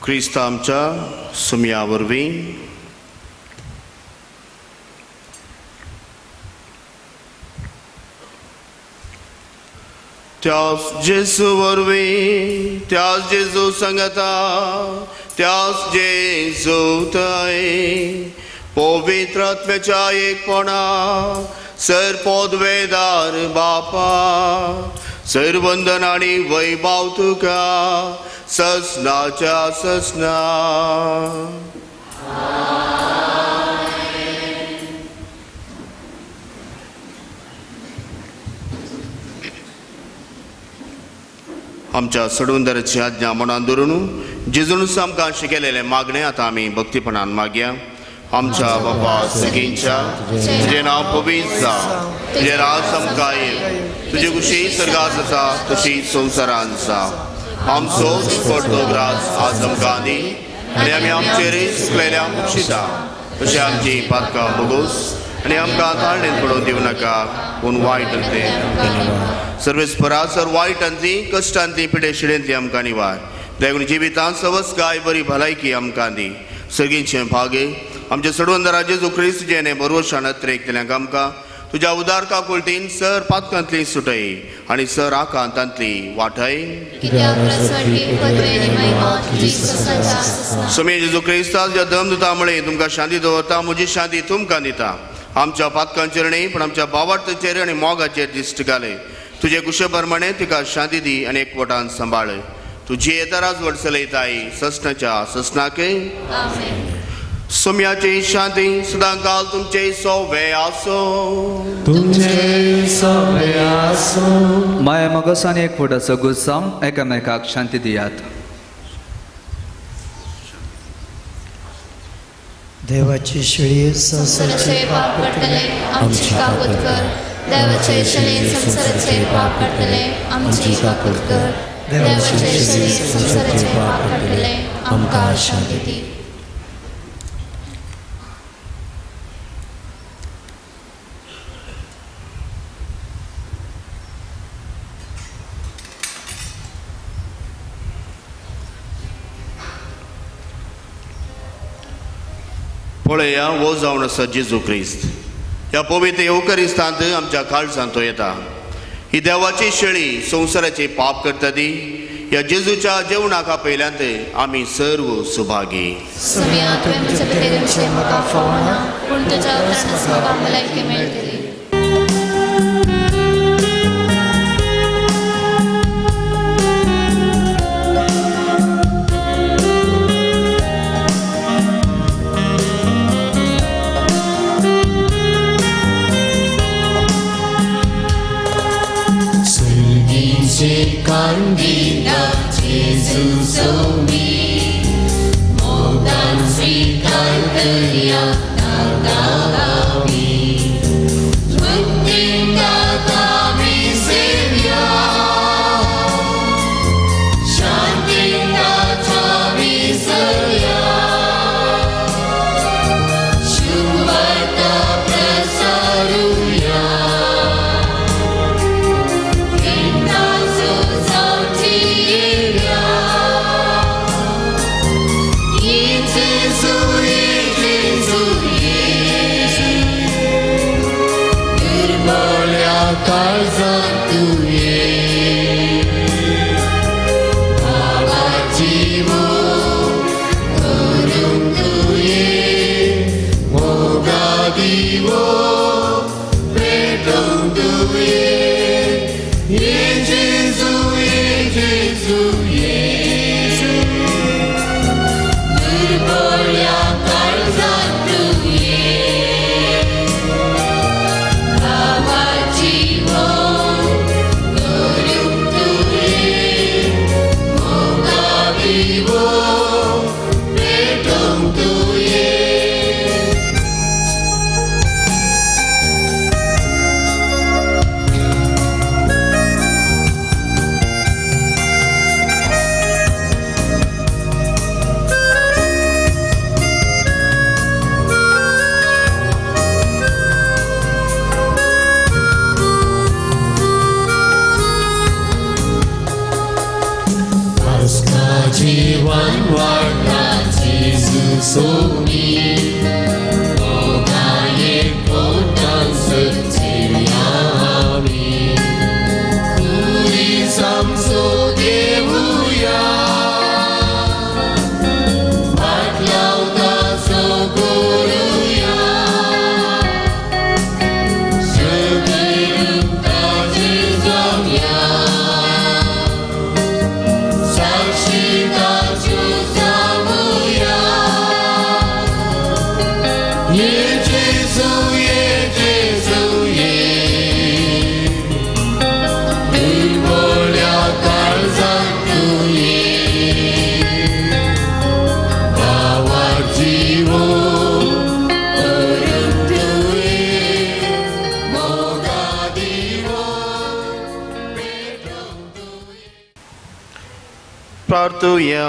क्रिस्त आमच्या सुमया वरवीं त्यास जेजू वरवीं, त्यास जेजू संगता, त्यास जेजू थंय पवित्र आत्म्याच्या एकपणा सर पदवेदार बापा सर वंदन आनी वैभव तुका ससनाच्या ससना. आमच्या सडवंदराची आज्ञा मनान धरून जेजून आमकां शिकयलेलें मागणें आतां आमी भक्तीपणान मागया. आमच्या बापा सगींच्या तुजें नांव पवित्र जावं, तुजें राज आमकां येवं, तुजी खुशी स्वर्गांत आसा तशी संवसारांत जावं. आमचो दिसपडतो ग्रास आज आमकां दी आनी आमी आमचेर चुकलेल्या बक्षिता तशें आमची पातकां भोगोस आनी आमकां ताळणेंत पडोवन दिवं नाका, पूण वायट तें सर्वेस्परा सर वायटांतली कश्टांतली पिडे शिडेंतली आमकां निवार. देखून जिवितांत सवस गाय बरी भलायकी आमकां दी. सगळींचें भागे आमच्या सडवंदरा जेजू क्रिस्त जेणे बरोशान अत्रेक आमकां तुज्या उदार काकुळतीन सर पातकांतली सुटय आनी सर आकांतांतली वाटय. स्वामी जेजू क्रिस्ता तुज्या दम दिता म्हळें तुमकां शांती दवरता, म्हजी शांती तुमकां दिता. आमच्या पातकांचेर न्ही पूण आमच्या बावार्थाचेर आनी मोगाचेर दिश्ट घालय. तुजे कुशे प्रमाणे तिका शांती दी आनी एकवटान सांबाळ. तुजी येता राजवट चलयताय ससनाच्या ससनाकय. सोम्याची शांती सदांकाल तुमचे सोवे आसो. तुमचे सोवे आसो. माया मगसानी एक फुटाचो गुस्सांव एकामेकाक शांती दियात. देवाची शिळी संसाराचे पाप काडटले आमची काकूत कर. देवाचे शिळी संसाराचे पाप काडटले आमची काकूत कर. देवाचे शरीर संवसाराचे पाप काडटले, आमकां शांती दी. पळया वो जावन आसा जेजू क्रिस्त ह्या पवित्र येवकरिस्तांत आमच्या काळजांत तो येता. ही देवाची शेळी संवसाराचे पाप करता ती ह्या जेजूच्या जेवणाक आपयल्यांत आमी सर्व सुभागी. सोम्या, तुवें म्हज्या भितर येवचें म्हाका फावना, पूण तुज्या उपरांतच म्हाका भलायकी मेळटली. Candida Gesù somi, modan svikarteria nandavami, Muktinda miseria, Shantinda chamiseria, Shubharta prasaruya. प्रार्थुया.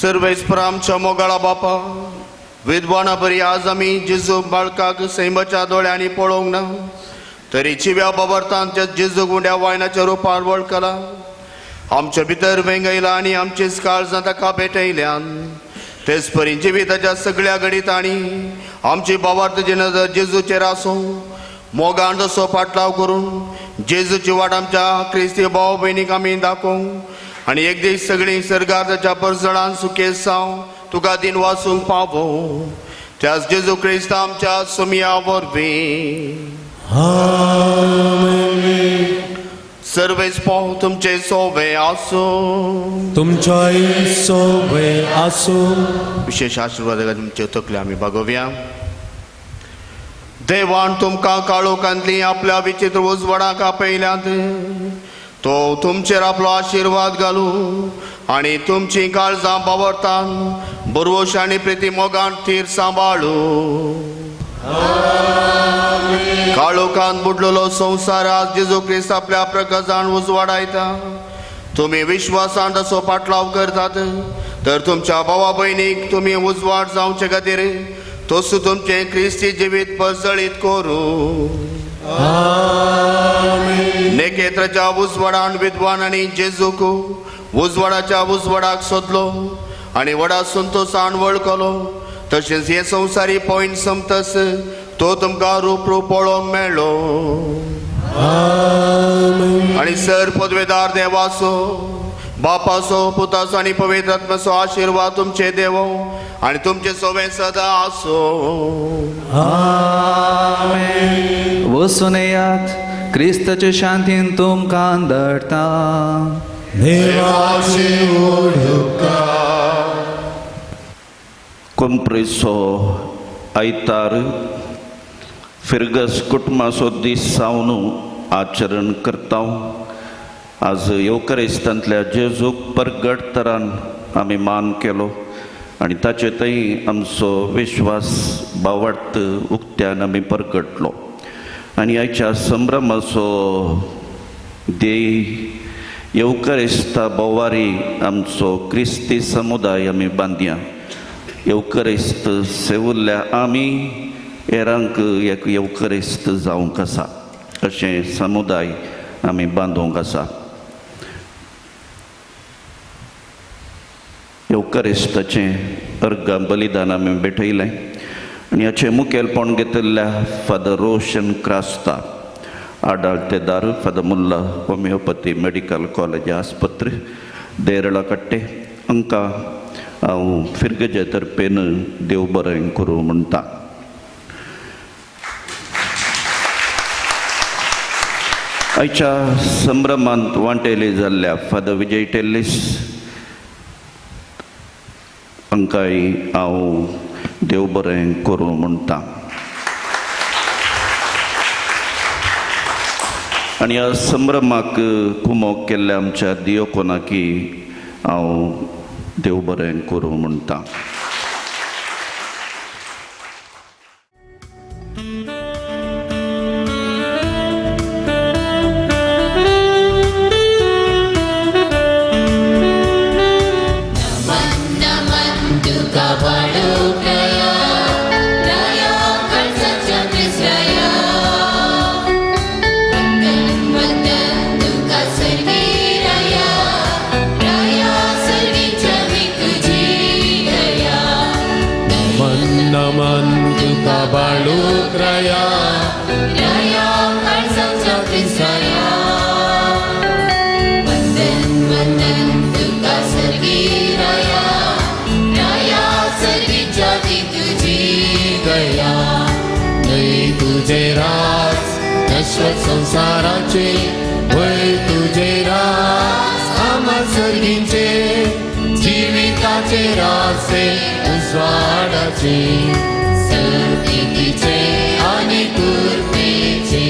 सर्वेस्पर आमच्या मोगाळा बापा, विद्वाना बरी आज आमी जेजू बाळकाक सैमाच्या दोळ्यांनी पळोवंक ना, तरी जिव्या बाबरतान त्या जेजू गुंड्या वायनाच्या रुपार वळखला, आमच्या भितर वेंगयला आनी आमचीच काळजां ताका भेटयल्यान. तेच परी जिविताच्या सगळ्या घडितांनी आमची बाबार्थाची नजर जेजूचेर आसूं, मोगान जसो फाटलाव करून जेजूची वाट आमच्या क्रिस्ती भाव भयणीक आमी दाखोवंक आनी एक दीस सगळीं सर्गार ताच्या परजणान सुकेस जावं तुका दिन वाचूंक पावो त्याच जेजू क्रिस्त आमच्या सुमया वरवीं. सर्वेस पाव तुमचे सोवे आसूं, तुमच्याय सोवे आसूं. विशेष आशिर्वाद तुमचे तकले आमी बागोवया. देवान तुमकां काळोखांतली आपल्या विचित्र उजवाडाक आपयल्यात, तो तुमचेर आपलो आशिर्वाद घालूं आनी तुमची काळजां बावरतान बरवश आनी प्रिती मोगान थीर सांबाळू. काळोखान बुडलेलो संवसार आज जेजू क्रिस्त आपल्या प्रकाशान उजवाडायता. तुमी विश्वासान तसो पाटलाव करतात तर तुमच्या भावा भयणीक तुमी उजवाड जावचे खातीर तसो तुमचें क्रिस्ती जिवीत परजळीत करूं. नेकेत्राच्या उजवाडान विद्वान आनी जेजूक उजवाडाच्या उजवाडाक सोदलो आनी व्हडा संतोशान वळखलो. तशेंच हे संवसारी पॉयंट समतस तो तुमकां रूप रूप पळोवंक मेळ्ळो. आनी सर पदवेदार देवाचो बापाचो पुताचो आनी पवित्र आत्म्याचो आशिर्वाद तुमचे देव आनी तुमचे सोवे सदां आसो. वचून येयात, क्रिस्ताचे शांतीन तुमकां धाडटा. देवाची ओळख. कोंप्रेसो आयतार फिरगस कुटुंबाचो दीस जावन आचरण करता. आज येवकरिस्तांतल्या जेजूक परगट तरान आमी मान केलो आनी ताचे थंय आमचो विश्वास बावडत उक्त्यान आमी परगटलो. आनी आयच्या संभ्रमाचो ध्येय येवकरिस्ता बोवारी आमचो क्रिस्ती समुदाय आमी बांदया. येवकरिस्त सेवुल्ल्या आमी हेरांक एक येवकरिस्त जावंक आसा अशें समुदाय आमी बांदूंक आसा. येवकरिस्ताचें अर्घ बलिदान आमी भेटयलें आनी हाचें मुखेलपण घेतिल्ल्या फादर रोशन क्रास्ता आडाळतेदार father Mulla homeopathy medical college आस्पत्रे देरळाकट्टे हांकां हांव फिरगजे तर्फेन देव बरें करूं म्हणटा. आयच्या संभ्रमांत वांटेली जाल्ल्या फादर विजय टेल्लीस हांकांय हांव देव बरें करूं म्हणटा. आनी ह्या संभ्रमाक कुमोक केल्ल्या आमच्या दियोकोनाकी हांव देव बरें करूं म्हणटा. संसाराचे वय तुझे राज आम्हा सर्गींचे जिविताचे रासे उजवाडाचे संतीचे आणि कृपेचे.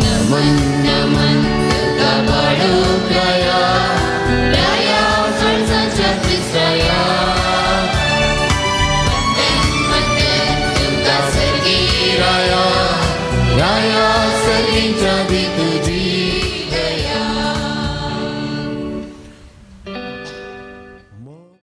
नमन